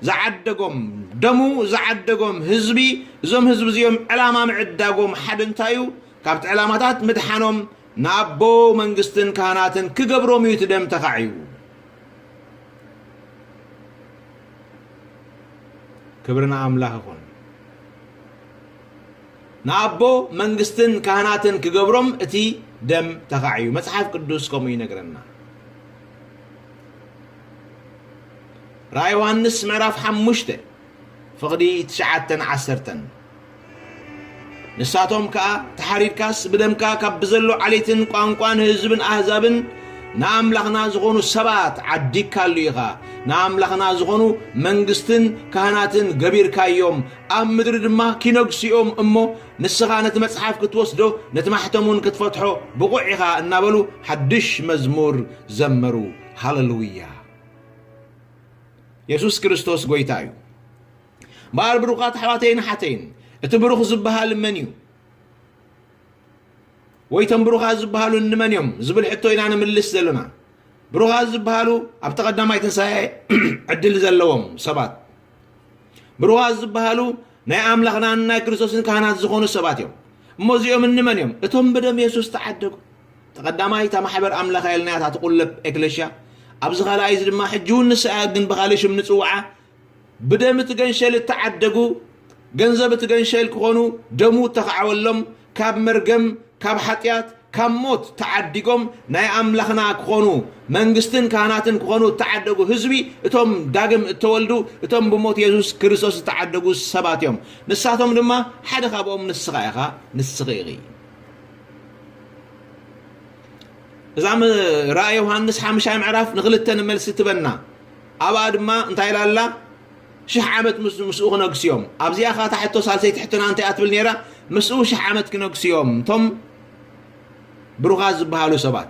ዝዓደጎም፣ ደሙ ዝዓደጎም ህዝቢ፣ እዞም ህዝቢ እዚኦም ዕላማ ምዕዳጎም ሓደ እንታይ እዩ? ካብቲ ዕላማታት ምድሓኖም፣ ንኣቦ መንግስትን ካህናትን ክገብሮም እዩ እቲ ደም ተኻዕዩ። ክብሪ ንኣምላኽ ይኹን። ንኣቦ መንግስትን ካህናትን ክገብሮም እቲ ደም ተኻዕዩ። መጽሓፍ ቅዱስ ከምኡ ይነግረና። ራእይ ዮሃንስ ምዕራፍ ሓሙሽተ ፍቕዲ ትሽዓተን ዓሰርተን። ንሳቶም ከኣ፣ "ተሓሪድካስ ብደምካ ካብ ብዘሎ ዓሌትን ቋንቋን ህዝብን ኣህዛብን ንኣምላኽና ዝኾኑ ሰባት ዓዲግካሉ ኢኻ። ንኣምላኽና ዝኾኑ መንግስትን ካህናትን ገቢርካዮም፣ ኣብ ምድሪ ድማ ኪነግሱ እዮም እሞ፣ ንስኻ ነቲ መጽሓፍ ክትወስዶ፣ ነቲ ማሕተም እውን ክትፈትሖ ብቑዕ ኢኻ" እናበሉ ሓድሽ መዝሙር ዘመሩ። ሃሌሉያ! የሱስ ክርስቶስ ጐይታ እዩ። እምበኣር ብሩኻት ኣሕዋተይን ኣሓተይን፣ እቲ ብሩኽ ዝበሃል መን እዩ? ወይ እቶም ብሩኻት ዝበሃሉ እንመን እዮም ዝብል ሕቶ ኢና ንምልስ ዘለና። ብሩኻት ዝበሃሉ ኣብቲ ቀዳማይ ትንሳኤ ዕድል ዘለዎም ሰባት። ብሩኻት ዝበሃሉ ናይ ኣምላኽናን ናይ ክርስቶስን ካህናት ዝኾኑ ሰባት እዮም። እሞ እዚኦም እንመን እዮም? እቶም ብደም የሱስ ተዓደጉ። እቲ ቀዳማይ እታ ማሕበር ኣምላኽ ኢልና እያ እታ ትቑለብ ኤክለሽያ። ኣብዚ ካልኣይ እዚ ድማ ሕጂ እውን ንሳ እያ፣ ግን ብኻልእ ሽም ንጽውዓ። ብደም እቲ ገንሸል እተዓደጉ፣ ገንዘብ እቲ ገንሸል ክኾኑ፣ ደሙ እተኻዕወሎም፣ ካብ መርገም፣ ካብ ሓጢኣት፣ ካብ ሞት ተዓዲጎም ናይ ኣምላኽና ክኾኑ፣ መንግስትን ካህናትን ክኾኑ እተዓደጉ ህዝቢ፣ እቶም ዳግም እተወልዱ፣ እቶም ብሞት የሱስ ክርስቶስ እተዓደጉ ሰባት እዮም። ንሳቶም ድማ ሓደ ካብኦም ንስኻ ኢኻ፣ ንስኺ ኢኺ። እዛ ም-፣ ራእይ ዮሃንስ ሓምሻይ ምዕራፍ ንኽልተ ንመልሲ ትበና። ኣብኣ ድማ እንታይ ኢላ ኣላ? ሽሕ ዓመት ምስ-፣ ምስኡ ክነግሱ እዮም። ኣብዚኣ ኸኣ እታ ሕቶ ሳልሰይቲ ሕቶና እንታይ እያ ትብል ነይራ? ምስኡ ሽሕ ዓመት ክነግሱ እዮም እቶም ብሩኻት ዝበሃሉ ሰባት።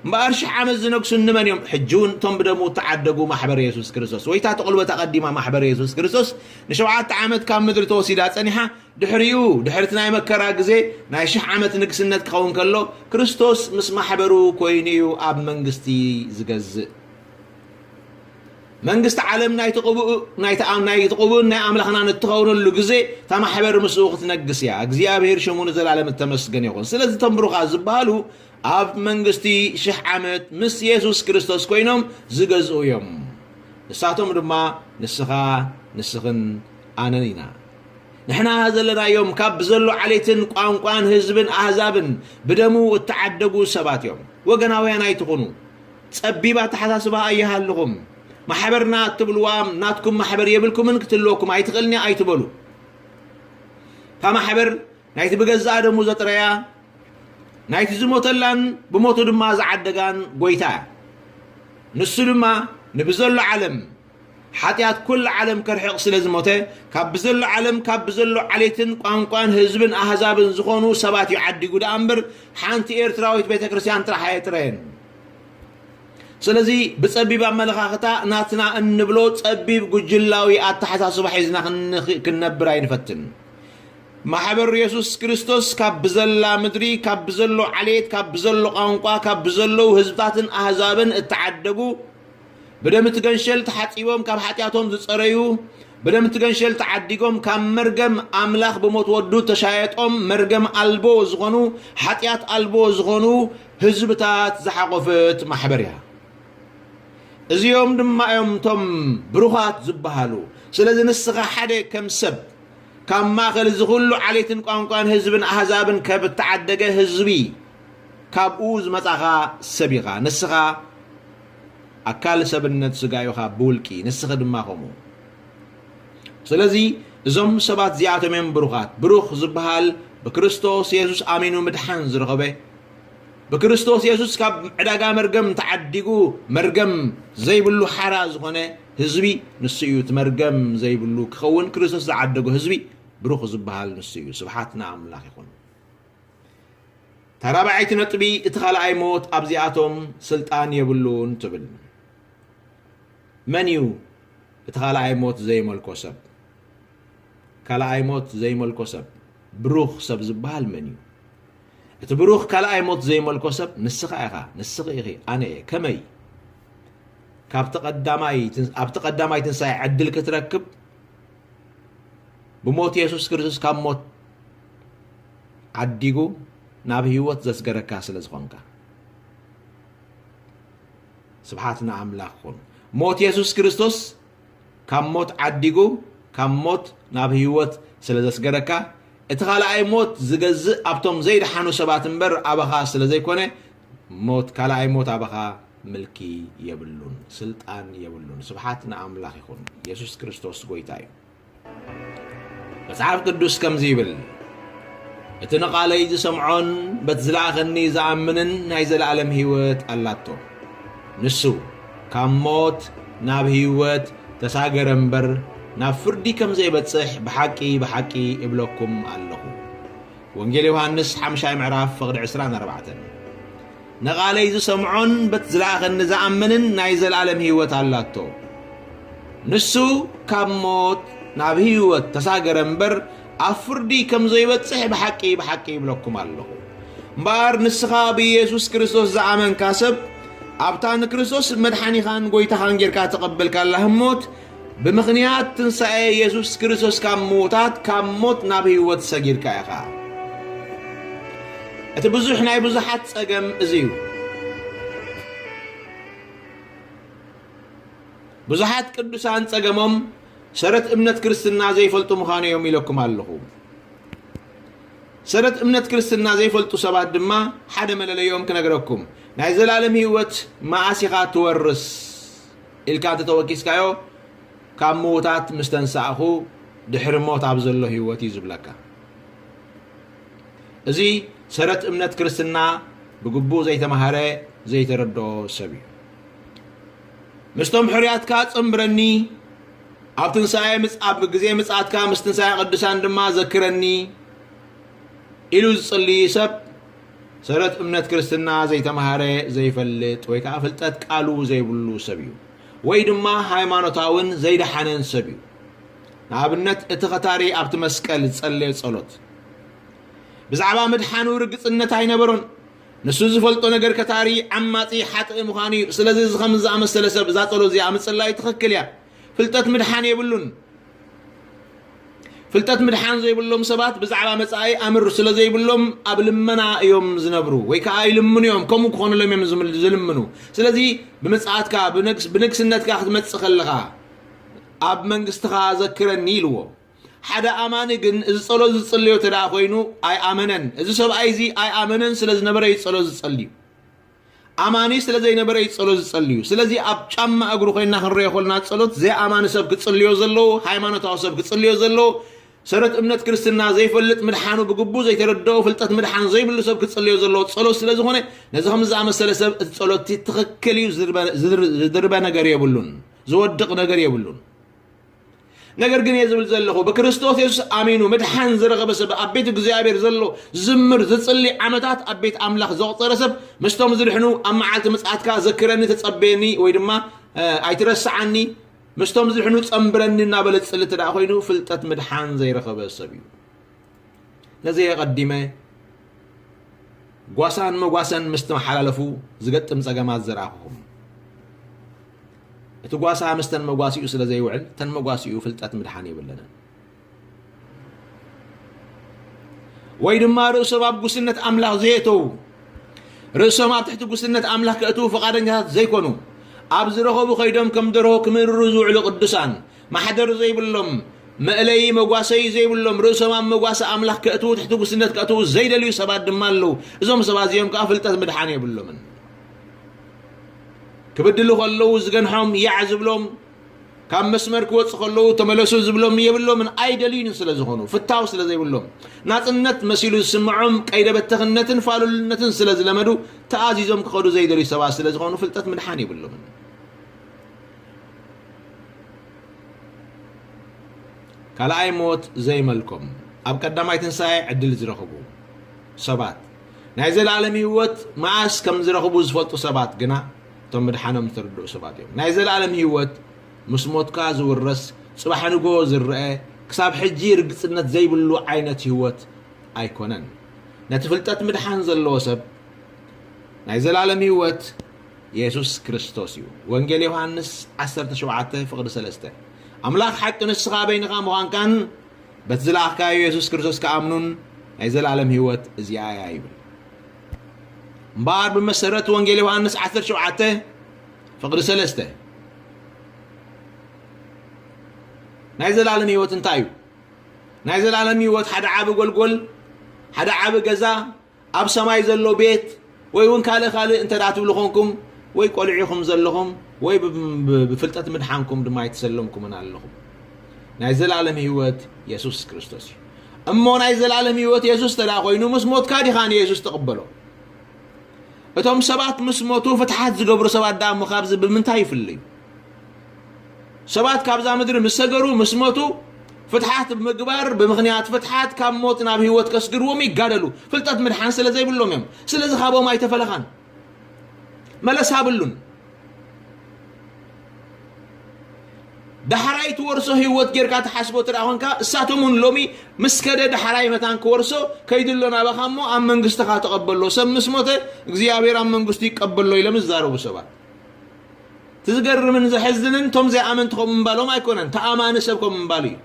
እምበኣር ሽሕ ዓመት ዝነግሱ እንመን እዮም? ሕጂ እውን እቶም ብደሙ እተዓደጉ ማሕበር የሱስ ክርስቶስ። ወይ እታ ተቑልበት ኣቐዲማ ማሕበር የሱስ ክርስቶስ ንሸውዓተ ዓመት ካብ ምድሪ ተወሲዳ ጸኒሓ፣ ድሕሪኡ፣ ድሕሪ እቲ ናይ መከራ ግዜ፣ ናይ ሽሕ ዓመት ንግስነት ክኸውን ከሎ፣ ክርስቶስ ምስ ማሕበሩ ኮይኑ እዩ ኣብ መንግስቲ ዝገዝእ። መንግስቲ ዓለም ናይቲ ቅቡእ፣ ናይቲ ኣም-፣ ናይቲ ቅቡእን ናይ ኣምላኽናን እትኸውነሉ ግዜ፣ እታ ማሕበር ምስኡ ክትነግስ እያ። እግዚኣብሔር ሽሙ ንዘላለም እተመስገነ ይኹን። ስለዚ እቶም ብሩኻት ዝበሃሉ ኣብ መንግስቲ ሽሕ ዓመት ምስ የሱስ ክርስቶስ ኮይኖም ዝገዝኡ እዮም። ንሳቶም ድማ ንስኻ፣ ንስኽን ኣነን ኢና። ንሕና ዘለናዮም ካብ ብዘሎ ዓሌትን ቋንቋን ህዝብን ኣህዛብን ብደሙ እተዓደጉ ሰባት እዮም። ወገናውያን ኣይትኹኑ። ጸቢብ ኣተሓሳስባ ኣይሃልኹም። ማሕበርና እትብልዋ ናትኩም ማሕበር የብልኩምን፣ ክትህልወኩም ኣይትኽእልን እያ ኣይትበሉ። እታ ማሕበር ናይቲ ብገዛእ ደሙ ዘጥረያ፣ ናይቲ ዝሞተላን ብሞቱ ድማ ዝዓደጋን ጐይታ እያ። ንሱ ድማ ንብዘሎ ዓለም ሓጢኣት ኩሉ ዓለም ከርሕቕ ስለ ዝሞተ፣ ካብ ብዘሎ ዓለም፣ ካብ ብዘሎ ዓሌትን ቋንቋን ህዝብን ኣህዛብን ዝኾኑ ሰባት እዩ ዓዲጉ ደኣ እምበር፣ ሓንቲ ኤርትራዊት ቤተ ክርስቲያን ጥራሕ ኣየጥረየን። ስለዚ ብጸቢብ ኣመለኻኽታ ናትና እንብሎ ጸቢብ ጉጅላዊ ኣተሓሳስባ ሒዝና ክንኽ-፣ ክንነብር ኣይንፈትን። ማሕበር የሱስ ክርስቶስ ካብ ብዘላ ምድሪ፣ ካብ ብዘሎ ዓሌት፣ ካብ ብዘሎ ቋንቋ፣ ካብ ብዘለዉ ህዝብታትን ኣህዛብን እተዓደጉ፣ ብደም እቲ ገንሸል ተሓጺቦም ካብ ሓጢኣቶም ዝጸረዩ፣ ብደም እቲ ገንሸል ተዓዲጎም ካብ መርገም ኣምላኽ ብሞት ወዱ ተሻየጦም መርገም ኣልቦ ዝኾኑ፣ ሓጢኣት ኣልቦ ዝኾኑ ህዝብታት ዝሓቖፈት ማሕበር እያ። እዚኦም ድማ እዮም እቶም ብሩኻት ዝበሃሉ። ስለዚ ንስኻ ሓደ ከም ሰብ ካብ ማእከል እዚ ኩሉ ዓሌትን ቋንቋን ህዝብን ኣህዛብን ካብ እተዓደገ ህዝቢ፣ ካብኡ ዝመጻኻ ሰብ ኢኻ። ንስኻ ኣካል ሰብነት ስጋ ኢኻ ብውልቂ፣ ንስኺ ድማ ከምኡ። ስለዚ እዞም ሰባት እዚኣቶም እዮም ብሩኻት። ብሩኽ ዝበሃል ብክርስቶስ የሱስ ኣሚኑ ምድሓን ዝረኸበ፣ ብክርስቶስ የሱስ ካብ ዕዳጋ መርገም ተዓዲጉ መርገም ዘይብሉ ሓራ ዝኾነ ህዝቢ ንሱ እዩ። እቲ መርገም ዘይብሉ ክኸውን ክርስቶስ ዝዓደጎ ህዝቢ ብሩኽ ዝበሃል ንሱ እዩ። ስብሓት ንኣምላኽ ይኹን። እታ ራብዓይቲ ነጥቢ፣ እቲ ካልኣይ ሞት ኣብዚኣቶም ስልጣን የብሉን ትብል። መን እዩ እቲ ካልኣይ ሞት ዘይመልኮ ሰብ? ካልኣይ ሞት ዘይመልኮ ሰብ፣ ብሩኽ ሰብ ዝበሃል መን እዩ? እቲ ብሩኽ ካልኣይ ሞት ዘይመልኮ ሰብ ንስኻ ኢኻ፣ ንስኺ ኢኺ፣ ኣነ እየ። ከመይ? ካብቲ ቀዳማይ ትንስ-፣ ኣብቲ ቀዳማይ ትንሳኤ ዕድል ክትረክብ፣ ብሞት የሱስ ክርስቶስ ካብ ሞት ዓዲጉ፣ ናብ ህይወት ዘስገረካ ስለ ዝኾንካ። ስብሓት ንኣምላኽ ይኹን። ሞት የሱስ ክርስቶስ ካብ ሞት ዓዲጉ፣ ካብ ሞት ናብ ህይወት ስለ ዘስገረካ፣ እቲ ካልኣይ ሞት ዝገዝእ ኣብቶም ዘይደሓኑ ሰባት እምበር ኣባኻ ስለ ዘይኮነ፣ ሞት፣ ካልኣይ ሞት ኣባኻ ምልኪ የብሉን፣ ስልጣን የብሉን። ስብሓት ንኣምላኽ ይኹን። የሱስ ክርስቶስ ጎይታ እዩ። መጽሓፍ ቅዱስ ከምዚ ይብል፣ "እቲ ንቓለይ ዝሰምዖን በቲ ዝለኣኸኒ ዝኣምንን ናይ ዘለኣለም ህይወት ኣላቶ። ንሱ ካብ ሞት ናብ ህይወት ተሳገረ እምበር፣ ናብ ፍርዲ ከም ዘይበጽሕ ብሓቂ፣ ብሓቂ እብለኩም ኣለኹ።" ወንጌል ዮሃንስ ሓምሻይ ምዕራፍ ፍቕዲ ዕስራን ኣርባዕተን። "ንቓለይ ዝሰምዖን በቲ ዝለኣኸኒ ዝኣምንን ናይ ዘለኣለም ህይወት ኣላቶ። ንሱ ካብ ሞት ናብ ህይወት ተሳገረ እምበር፣ ኣብ ፍርዲ ከም ዘይበጽሕ ብሓቂ፣ ብሓቂ ይብለኩም ኣለኹ። እምበኣር ንስኻ ብኢየሱስ ክርስቶስ ዝኣመንካ ሰብ፣ ኣብታ ንክርስቶስ መድሓኒኻን ጎይታኻን ጌርካ ተቐበልካላ ህሞት፣ ብምኽንያት ትንሳኤ የሱስ ክርስቶስ ካብ ምዉታት፣ ካብ ሞት ናብ ህይወት ሰጊርካ ኢኻ።" እቲ ብዙሕ ናይ ብዙሓት ጸገም እዚ እዩ። ብዙሓት ቅዱሳን ጸገሞም ሰረት እምነት ክርስትና ዘይፈልጡ ምዃኑ እዮም ኢለኩም ኣለኹ። ሰረት እምነት ክርስትና ዘይፈልጡ ሰባት ድማ ሓደ መለለይኦም ክነግረኩም። ናይ ዘላለም ህይወት መኣስ ኢኻ ትወርስ ኢልካ እንተተወኪስካዮ፣ ካብ ምዉታት ምስ ተንሳእኹ ድሕሪ ሞት ኣብ ዘሎ ህይወት እዩ ዝብለካ። እዚ ሰረት እምነት ክርስትና ብግቡእ ዘይተማሃረ፣ ዘይተረድኦ ሰብ እዩ። "ምስቶም ሕሩያትካ ጸንብረኒ፣ ኣብ ትንሳኤ ምጽ-፣ ኣብ ግዜ ምጽኣትካ ምስ ትንሳኤ ቅዱሳን ድማ ዘክረኒ" ኢሉ ዝጽሊ ሰብ፣ ሰረት እምነት ክርስትና ዘይተማሃረ፣ ዘይፈልጥ፣ ወይ ከኣ ፍልጠት ቃሉ ዘይብሉ ሰብ እዩ። ወይ ድማ ሃይማኖታውን ዘይደሓነን ሰብ እዩ። ንኣብነት፣ እቲ ከታሪ ኣብቲ መስቀል ዝጸለዮ ጸሎት፣ ብዛዕባ ምድሓኑ ርግጽነት ኣይነበሮን። ንሱ ዝፈልጦ ነገር ከታሪ ዓማጺ ሓጥእ ምዃኑ እዩ። ስለዚ እዚ ከም ዝኣመሰለ ሰብ እዛ ጸሎት እዚኣ ምጽላይ ትኽክል እያ። ፍልጠት ምድሓን የብሉን። ፍልጠት ምድሓን ዘይብሎም ሰባት ብዛዕባ መጻኢ ኣምር ስለ ዘይብሎም ኣብ ልመና እዮም ዝነብሩ፣ ወይ ከኣ ይልምኑ እዮም። ከምኡ ክኾኑሎም እዮም ዝምል-፣ ዝልምኑ። ስለዚ ብምጽኣትካ፣ ብነግስ-፣ ብንግስነትካ ክትመጽእ ከለኻ ኣብ መንግስትኻ ዘክረኒ ኢልዎ። ሓደ ኣማኒ ግን እዚ ጸሎት ዝጽልዮ እንተ ደኣ ኮይኑ ኣይኣመነን። እዚ ሰብኣይ እዚ ኣይኣመነን ስለ ዝነበረ እዩ ጸሎት ዝጸልዩ። ኣማኒ ስለ ዘይነበረ እዩ ጸሎት ዝጸልዩ። ስለዚ ኣብ ጫማ እግሩ ኮይንና ክንሪኦ ከለና ጸሎት ዘይኣማኒ ሰብ ክጽልዮ ዘለዎ፣ ሃይማኖታዊ ሰብ ክጽልዮ ዘለዎ፣ ሰረት እምነት ክርስትና ዘይፈልጥ፣ ምድሓኑ ብግቡእ ዘይተረድኦ፣ ፍልጠት ምድሓን ዘይብሉ ሰብ ክጽልዮ ዘለዎ ጸሎት ስለ ዝኾነ፣ ነዚ ከም ዝኣመሰለ ሰብ እቲ ጸሎት እቲ ትኽክል እዩ፣ ዝድርበ-፣ ዝድር-፣ ዝድርበ ነገር የብሉን፣ ዝወድቕ ነገር የብሉን። ነገር ግን እየ ዝብል ዘለኹ፣ ብክርስቶስ የሱስ ኣሚኑ ምድሓን ዝረኸበ ሰብ፣ ኣብ ቤት እግዚኣብሔር ዘሎ ዝዝምር ዝጽሊ ዓመታት ኣብ ቤት ኣምላኽ ዘቑጸረ ሰብ፣ ምስቶም ዝድሕኑ ኣብ መዓልቲ ምጽኣትካ ዘክረኒ ተጸበየኒ ወይ ድማ፣ እ፣ ኣይትረስዓኒ፣ ምስቶም ዝድሕኑ ጸንብረኒ እናበለ ዝጽሊ እንተ ደኣ ኮይኑ፣ ፍልጠት ምድሓን ዘይረኸበ ሰብ እዩ። ነዚ ኣቐዲመ ጓሳን መጓሰን ምስ ተመሓላለፉ ዝገጥም ጸገማት ዘርኣኹኹም። እቲ ጓሳ ምስተን መጓሲኡ ስለ ዘይውዕል፣ ተን መጓሲኡ ፍልጠት ምድሓን የብለንን። ወይ ድማ ርእሶም ኣብ ጉስነት ኣምላኽ ዘየእተዉ፣ ርእሶም ኣብ ትሕቲ ጉስነት ኣምላኽ ከእትዉ ፍቓደኛታት ዘይኮኑ፣ ኣብ ዝረኸቡ ከይዶም ከም ደርሆ ክምእርሩ ዝውዕሉ ቅዱሳን፣ ማሕደር ዘይብሎም፣ መእለዪ መጓሰዪ ዘይብሎም፣ ርእሶም ኣብ መጓሰ ኣምላኽ ከእትዉ፣ ትሕቲ ጉስነት ከእትዉ ዘይደልዩ ሰባት ድማ ኣለዉ። እዞም ሰባት እዚኦም ከኣ ፍልጠት ምድሓን የብሎምን። ክብድሉ ከለዉ ዝገንሖም ያዕ ዝብሎም፣ ካብ መስመር ክወጹ ከለዉ ተመለሱ ዝብሎም የብሎምን፣ ኣይደልዩን ስለ ዝኾኑ፣ ፍታው ስለ ዘይብሎም፣ ናጽነት መሲሉ ዝስምዖም ቀይደ በተኽነትን ፋሉልነትን ስለ ዝለመዱ፣ ተኣዚዞም ክኸዱ ዘይደልዩ ሰባት ስለ ዝኾኑ፣ ፍልጠት ምድሓን የብሎምን። ካልኣይ ሞት ዘይመልኮም፣ ኣብ ቀዳማይ ትንሳኤ ዕድል ዝረኽቡ ሰባት፣ ናይ ዘለኣለም ህይወት መኣስ ከም ዝረኽቡ ዝፈልጡ ሰባት ግና፣ እቶም ምድሓኖም ዝተረድኡ ሰባት እዮም። ናይ ዘለኣለም ህይወት ምስ ሞትካ ዝውረስ፣ ጽባሕ ንግሆ ዝረአ፣ ክሳብ ሕጂ ርግጽነት ዘይብሉ ዓይነት ህይወት ኣይኮነን። ነቲ ፍልጠት ምድሓን ዘለዎ ሰብ፣ ናይ ዘላለም ህይወት የሱስ ክርስቶስ እዩ። ወንጌል ዮሃንስ ዓሰርተ ሸውዓተ ፍቕዲ ሰለስተ፣ ኣምላኽ ሓቂ ንስኻ በይንኻ ምዃንካን በቲ ዝለኣኽካዮ የሱስ ክርስቶስ ክኣምኑን ናይ ዘላለም ህይወት እዚኣ እያ ይብል። እምበኣር ብመሰረት ወንጌል ዮሃንስ ዓሰርተ ሸውዓተ ፍቕዲ ሰለስተ ናይ ዘላለም ህይወት እንታይ እዩ? ናይ ዘላለም ህይወት ሓደ ዓቢ ጎልጎል፣ ሓደ ዓቢ ገዛ፣ ኣብ ሰማይ ዘሎ ቤት፣ ወይ እውን ካልእ ካልእ እንተ ደኣ ትብሉ ኾንኩም፣ ወይ ቆልዑ ኢኹም ዘለኹም፣ ወይ ብ-፣ ብ-፣ ብፍልጠት ምድሓንኩም ድማ ኣይተሰለምኩምን ኣለኹም። ናይ ዘላለም ህይወት የሱስ ክርስቶስ እዩ። እሞ ናይ ዘላለም ህይወት የሱስ እንተ ደኣ ኮይኑ፣ ምስ ሞትካ ዲኻ ንየሱስ ትቕበሎ? እቶም ሰባት ምስ ሞቱ ፍትሓት ዝገብሩ ሰባት ደኣ እሞ ካብዚ ብምንታይ ይፍለዩ? ሰባት ካብዛ ምድሪ ምስ ሰገሩ፣ ምስ ሞቱ፣ ፍትሓት ብምግባር፣ ብምኽንያት ፍትሓት ካብ ሞት ናብ ህይወት ከስግርዎም ይጋደሉ። ፍልጠት ምድሓን ስለ ዘይብሎም እዮም። ስለዚ ካብኦም ኣይተፈለኻን። መለሳ ኣብሉን። ዳሕራይ ትወርሶ ህይወት ጌርካ ትሓስቦ እንተ ደኣ ኾንካ፣ እሳቶም እውን ሎሚ ምስ ከደ ዳሕራይ መታን ክወርሶ ከይዱ ኣሎ ናባኻ እሞ ኣብ መንግስትኻ ተቐበሎ። ሰብ ምስ ሞተ እግዚኣብሔር ኣብ መንግስቱ ይቀበሎ ኢሎም ዝዛረቡ ሰባት። እቲ ዝገርምን ዘሕዝንን እቶም ዘይኣመንቲ ከምኡ ምባሎም ኣይኮነን፣ ተኣማኒ ሰብ ከምኡ ምባሉ እዩ።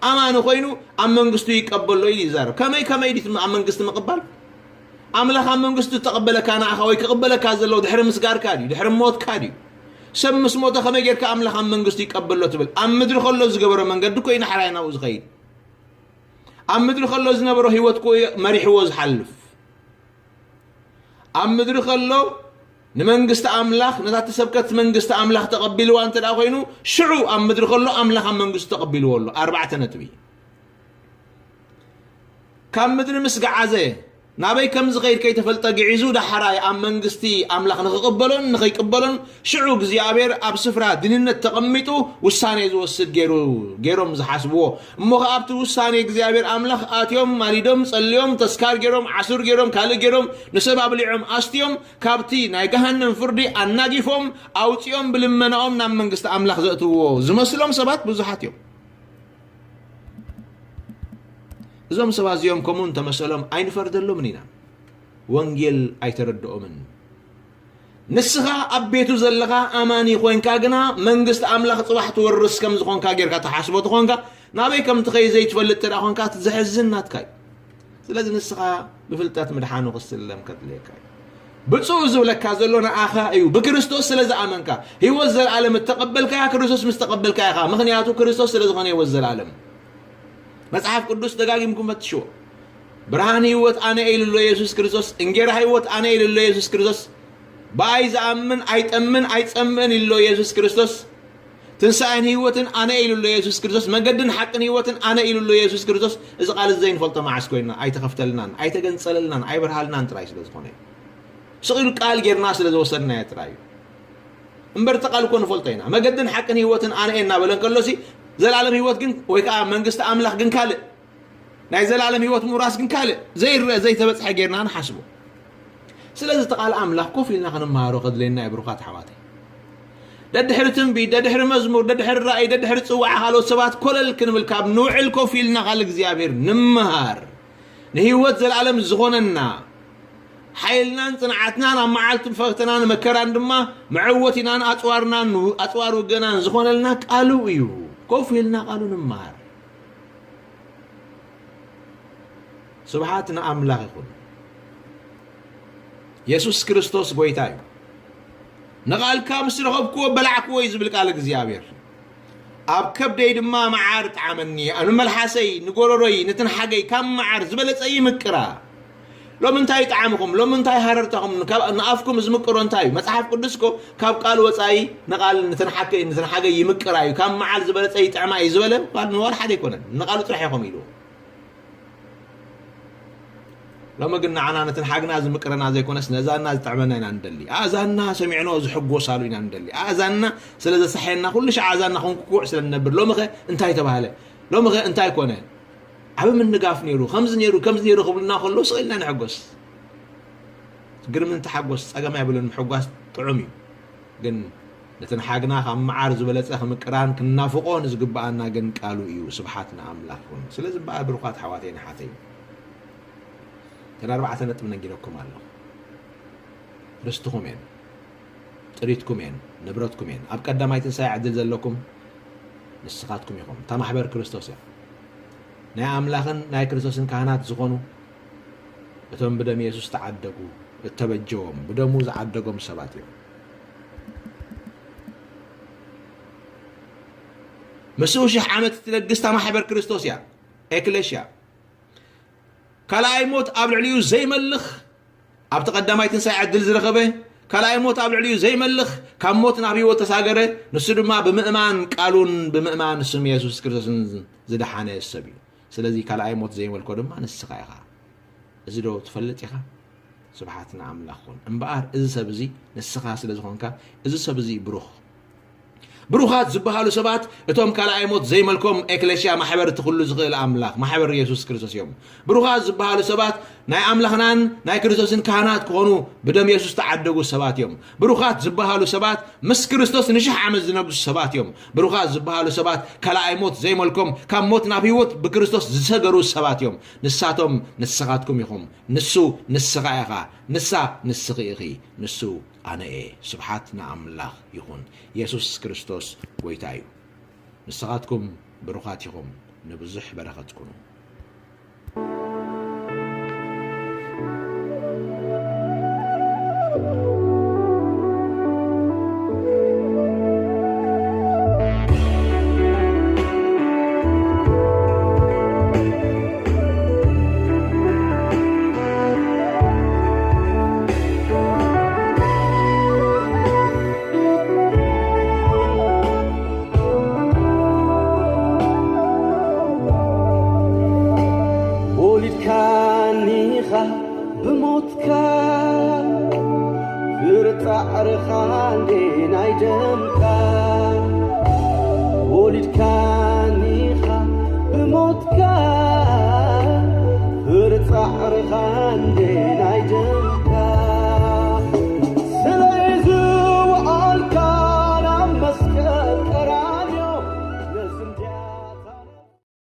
ኣማኒ ኮይኑ ኣብ መንግስቱ ይቀበሎ ኢሉ ይዛረብ። ከመይ ከመይ ድዩ ኣብ መንግስቲ ምቕባል? ኣምላኽ ኣብ መንግስቱ ዝተቐበለካ ንኣኻ ወይ ክቕበለካ ዘለዎ ድሕሪ ምስጋርካ ድዩ? ድሕሪ ሞትካ ድዩ? ሰብ ምስ ሞተ ከመይ ጌርካ ኣምላኽ ኣብ መንግስቱ ይቀበሎ ትብል? ኣብ ምድሪ ከሎ ዝገበሮ መንገዲ እኮ እዩ ንሓራይ ናብኡ ዝኸይድ። ኣብ ምድሪ ከሎ ዝነበሮ ህይወት እኮ እዩ መሪሕዎ ዝሓልፍ። ኣብ ምድሪ ከሎ ንመንግስቲ ኣምላኽ፣ ነታ እተሰብከት መንግስቲ ኣምላኽ ተቐቢልዋ እንተ ደኣ ኮይኑ፣ ሽዑ ኣብ ምድሪ ከሎ ኣምላኽ ኣብ መንግስቱ ተቐቢልዎ ኣሎ። ኣርባዕተ ነጥቢ። ካብ ምድሪ ምስ ገዓዘ፣ ናበይ ከም ዝኸይድ ከይተፈልጠ ግዒዙ፣ ዳሕራይ ኣብ መንግስቲ ኣምላኽ ንኽቕበሎን ንኸይቅበሎን፣ ሽዑ እግዚኣብሔር ኣብ ስፍራ ድንነት ተቐሚጡ ውሳኔ ዝወስድ ገይሩ፣ ገይሮም ዝሓስብዎ። እሞ ኸኣ ኣብቲ ውሳኔ እግዚኣብሔር ኣምላኽ ኣትዮም፣ ማሊዶም፣ ጸልዮም፣ ተስካር ገይሮም፣ ዓሱር ገይሮም፣ ካልእ ገይሮም፣ ንሰብ ኣብሊዖም ኣስትዮም፣ ካብቲ ናይ ገሃነም ፍርዲ ኣናጊፎም፣ ኣውጺኦም ብልመናኦም ናብ መንግስቲ ኣምላኽ ዘእትውዎ ዝመስሎም ሰባት ብዙሓት እዮም። እዞም ሰባት እዚኦም ከምኡ እንተመሰሎም ኣይንፈርደሎምን ኢና። ወንጌል ኣይተረድኦምን። ንስኻ ኣብ ቤቱ ዘለኻ ኣማኒ ኮይንካ ግና መንግስቲ ኣምላኽ ጽባሕ ትወርስ ከም ዝኾንካ ጌርካ ትሓስቦ ተኾንካ፣ ናበይ ከም ትኸይድ ዘይትፈልጥ እንተ ደኣ ኾንካ፣ እቲ ዘሕዝን ናትካ እዩ። ስለዚ ንስኻ ብፍልጠት ምድሓኑ ክስለም ከድልየካ እዩ። ብፁዕ ዝብለካ ዘሎ ንኣኻ እዩ። ብክርስቶስ ስለ ዝኣመንካ፣ ህይወት ዘለኣለም እተቐበልካያ ክርስቶስ ምስ ተቐበልካ ኢኻ። ምኽንያቱ ክርስቶስ ስለ ዝኾነ ህይወት ዘለኣለም። መጽሓፍ ቅዱስ ደጋጊምኩም ፈትሽዎ። ብርሃን ህይወት ኣነ እየ ኢሉ ኣሎ የሱስ ክርስቶስ። እንጌራ ህይወት ኣነ እየ ኢሉ ኣሎ የሱስ ክርስቶስ። ብኣይ ዝኣምን ኣይጠምን ኣይጸምእን ኢሉ ኣሎ የሱስ ክርስቶስ። ትንሳኤን ህይወትን ኣነ እየ ኢሉ ኣሎ የሱስ ክርስቶስ። መገድን ሓቅን ህይወትን ኣነ እየ ኢሉ ኣሎ የሱስ ክርስቶስ። እዚ ቃል እዚ ዘይንፈልጦ መዓስ ኮይንና፣ ኣይተኸፍተልናን፣ ኣይተገንጸለልናን፣ ኣይበርሃልናን ጥራይ ስለ ዝኾነ እዩ። ስቕ ኢሉ ቃል ጌርና ስለ ዝወሰድናዮ ጥራይ እዩ። እምበር እቲ ቃል እኮ ንፈልጦ ኢና። መገድን ሓቅን ህይወትን ኣነ እየ እናበለ እንከሎሲ፣ ዘላለም ህይወት ግን፣ ወይ ከዓ መንግስቲ ኣምላኽ ግን ካልእ፣ ናይ ዘላለም ህይወት ምውራስ ግን ካልእ ዘይረአ ዘይተበጽሐ ጌርና ንሓስቦ። ስለዚ እቲ ቃል ኣምላኽ ኮፍ ኢልና ክንመሃሮ ከድልየና እዩ ብሩኻት ኣሕዋተይ። ደድሕሪ ትንቢት፣ ደድሕሪ መዝሙር፣ ደድሕሪ ራእይ፣ ደድሕሪ ጽዋዓ ካልኦት ሰባት ኮለል ክንብል ካብ ንውዕል ኮፍ ኢልና ቃል እግዚኣብሔር ንምሃር። ንህይወት ዘላለም ዝኾነና ሓይልናን ጽንዓትናን ኣብ መዓልቲ ፈተናን መከራን ድማ መዐወቲናን ኣጽዋርናን ኣጽዋር ውገናን ዝኾነልና ቃሉ እዩ። ኮፍ ኢልና ቃሉ ንምሃር። ስብሓት ንኣምላኽ ይኹን። የሱስ ክርስቶስ ጎይታ እዩ። ንቓልካ ምስ ረኸብክዎ በላዕክዎ እዩ ዝብል ቃል እግዚኣብሔር። ኣብ ከብደይ ድማ መዓር ጠዓመኒ። ንመልሓሰይ፣ ንጎረሮይ፣ ንትንሓገይ ካብ መዓር ዝበለጸ ይምቅራ። ሎሚ እንታይ ጣዕምኹም? ሎሚ እንታይ ሃረርታኹም? ካብ፣ ንኣፍኩም ዝምቅሮ እንታይ እዩ? መጽሓፍ ቅዱስ እኮ ካብ ቃል ወጻኢ ንቓል ንትንሓገ-፣ ንትንሓገይ ይምቅራ እዩ። ካብ መዓር ዝበለጸ ይጥዕማ እዩ ዝበለ ቃል ንዋል ሓደ ኣይኮነን። ንቓሉ ጥራሕ ኢኹም ኢሉ። ሎሚ ግን ንዓና ንትንሓግና ዝምቅረና ዘይኮነስ ነዛና ዝጥዕመና ኢና ንደሊ። ኣእዛንና ሰሚዕንኦ ዝሕጎሳሉ ኢና ንደሊ። ኣእዛንና ስለ ዘሳሕየና ኩሉ ሻዕ ኣእዛንና ክንኩኩዕ ስለ ንነብር። ሎሚ ኸ እንታይ ተባህለ? ሎሚ ኸ እንታይ ኮነ? ዓቢ ምንጋፍ ነይሩ፣ ከምዚ ነይሩ፣ ከምዚ ነይሩ ክብሉና ከለዉ ስቕ ኢልና ንሕጎስ። ግርም ንተሓጎስ፣ ጸገም ኣይብሉን፣ ምሕጓስ ጥዑም እዩ። ግን ንትንሓግና ካብ መዓር ዝበለጸ ክምቅራን ክናፍቖን ዝግብኣና ግን ቃሉ እዩ። ስብሓት ንኣምላኽ ይኹን። ስለዚ እምበኣር ብሩኻት ኣሕዋተይን ኣሓተይን፣ እተን ኣርባዕተ ነጥቢ ነጊረኩም ኣለኹ። ርስትኹም እየን፣ ጥሪትኩም እየን፣ ንብረትኩም እየን። ኣብ ቀዳማይ ትንሳኤ ዕድል ዘለኩም ንስኻትኩም ኢኹም። እታ ማሕበር ክርስቶስ እያ። ናይ ኣምላኽን ናይ ክርስቶስን ካህናት ዝኾኑ እቶም ብደም የሱስ ተዓደጉ፣ እተበጀዎም፣ ብደሙ ዝዓደጎም ሰባት እዮም። ምስኡ ሽሕ ዓመት እትነግስታ ማሕበር ክርስቶስ እያ፣ ኤክሌሽያ። ካልኣይ ሞት ኣብ ልዕሊኡ ዘይመልኽ፣ ኣብቲ ቀዳማይ ትንሳኤ ዕድል ዝረኸበ፣ ካልኣይ ሞት ኣብ ልዕሊኡ ዘይመልኽ፣ ካብ ሞት ናብ ህይወት ተሳገረ፣ ንሱ ድማ ብምእማን ቃሉን ብምእማን ስም የሱስ ክርስቶስን ዝደሓነ ሰብ እዩ። ስለዚ ካልኣይ ሞት ዘይመልኮ ድማ ንስኻ ኢኻ። እዚ ዶ ትፈልጥ ኢኻ? ስብሓት ንኣምላኽ ኹን። እምበኣር እዚ ሰብ እዚ ንስኻ ስለ ዝኾንካ፣ እዚ ሰብ እዚ ብሩኽ። ብሩኻት ዝበሃሉ ሰባት እቶም ካልኣይ ሞት ዘይመልኮም ኤክሌሽያ ማሕበር እቲ ኩሉ ዝኽእል ኣምላኽ፣ ማሕበር የሱስ ክርስቶስ እዮም። ብሩኻት ዝበሃሉ ሰባት ናይ ኣምላኽናን ናይ ክርስቶስን ካህናት ክኾኑ ብደም የሱስ ተዓደጉ ሰባት እዮም። ብሩኻት ዝበሃሉ ሰባት ምስ ክርስቶስ ንሽሕ ዓመት ዝነግሱ ሰባት እዮም። ብሩኻት ዝበሃሉ ሰባት ካልኣይ ሞት ዘይመልኮም ካብ ሞት ናብ ህይወት ብክርስቶስ ዝሰገሩ ሰባት እዮም። ንሳቶም ንስኻትኩም ኢኹም። ንሱ ንስኻ ኢኻ። ንሳ ንስኺ ኢኺ። ንሱ ኣነ እየ። ስብሓት ንኣምላኽ ይኹን። የሱስ ክርስቶስ ጐይታ እዩ። ንስኻትኩም ብሩኻት ኢኹም፣ ንብዙሕ በረኸት ኩኑ። ወሊድካኒኻ ብሞትካ፣ ፍረ ጻዕርኻ እንዴ ናይ ደምካ። ወሊድካኒኻ ብሞትካ፣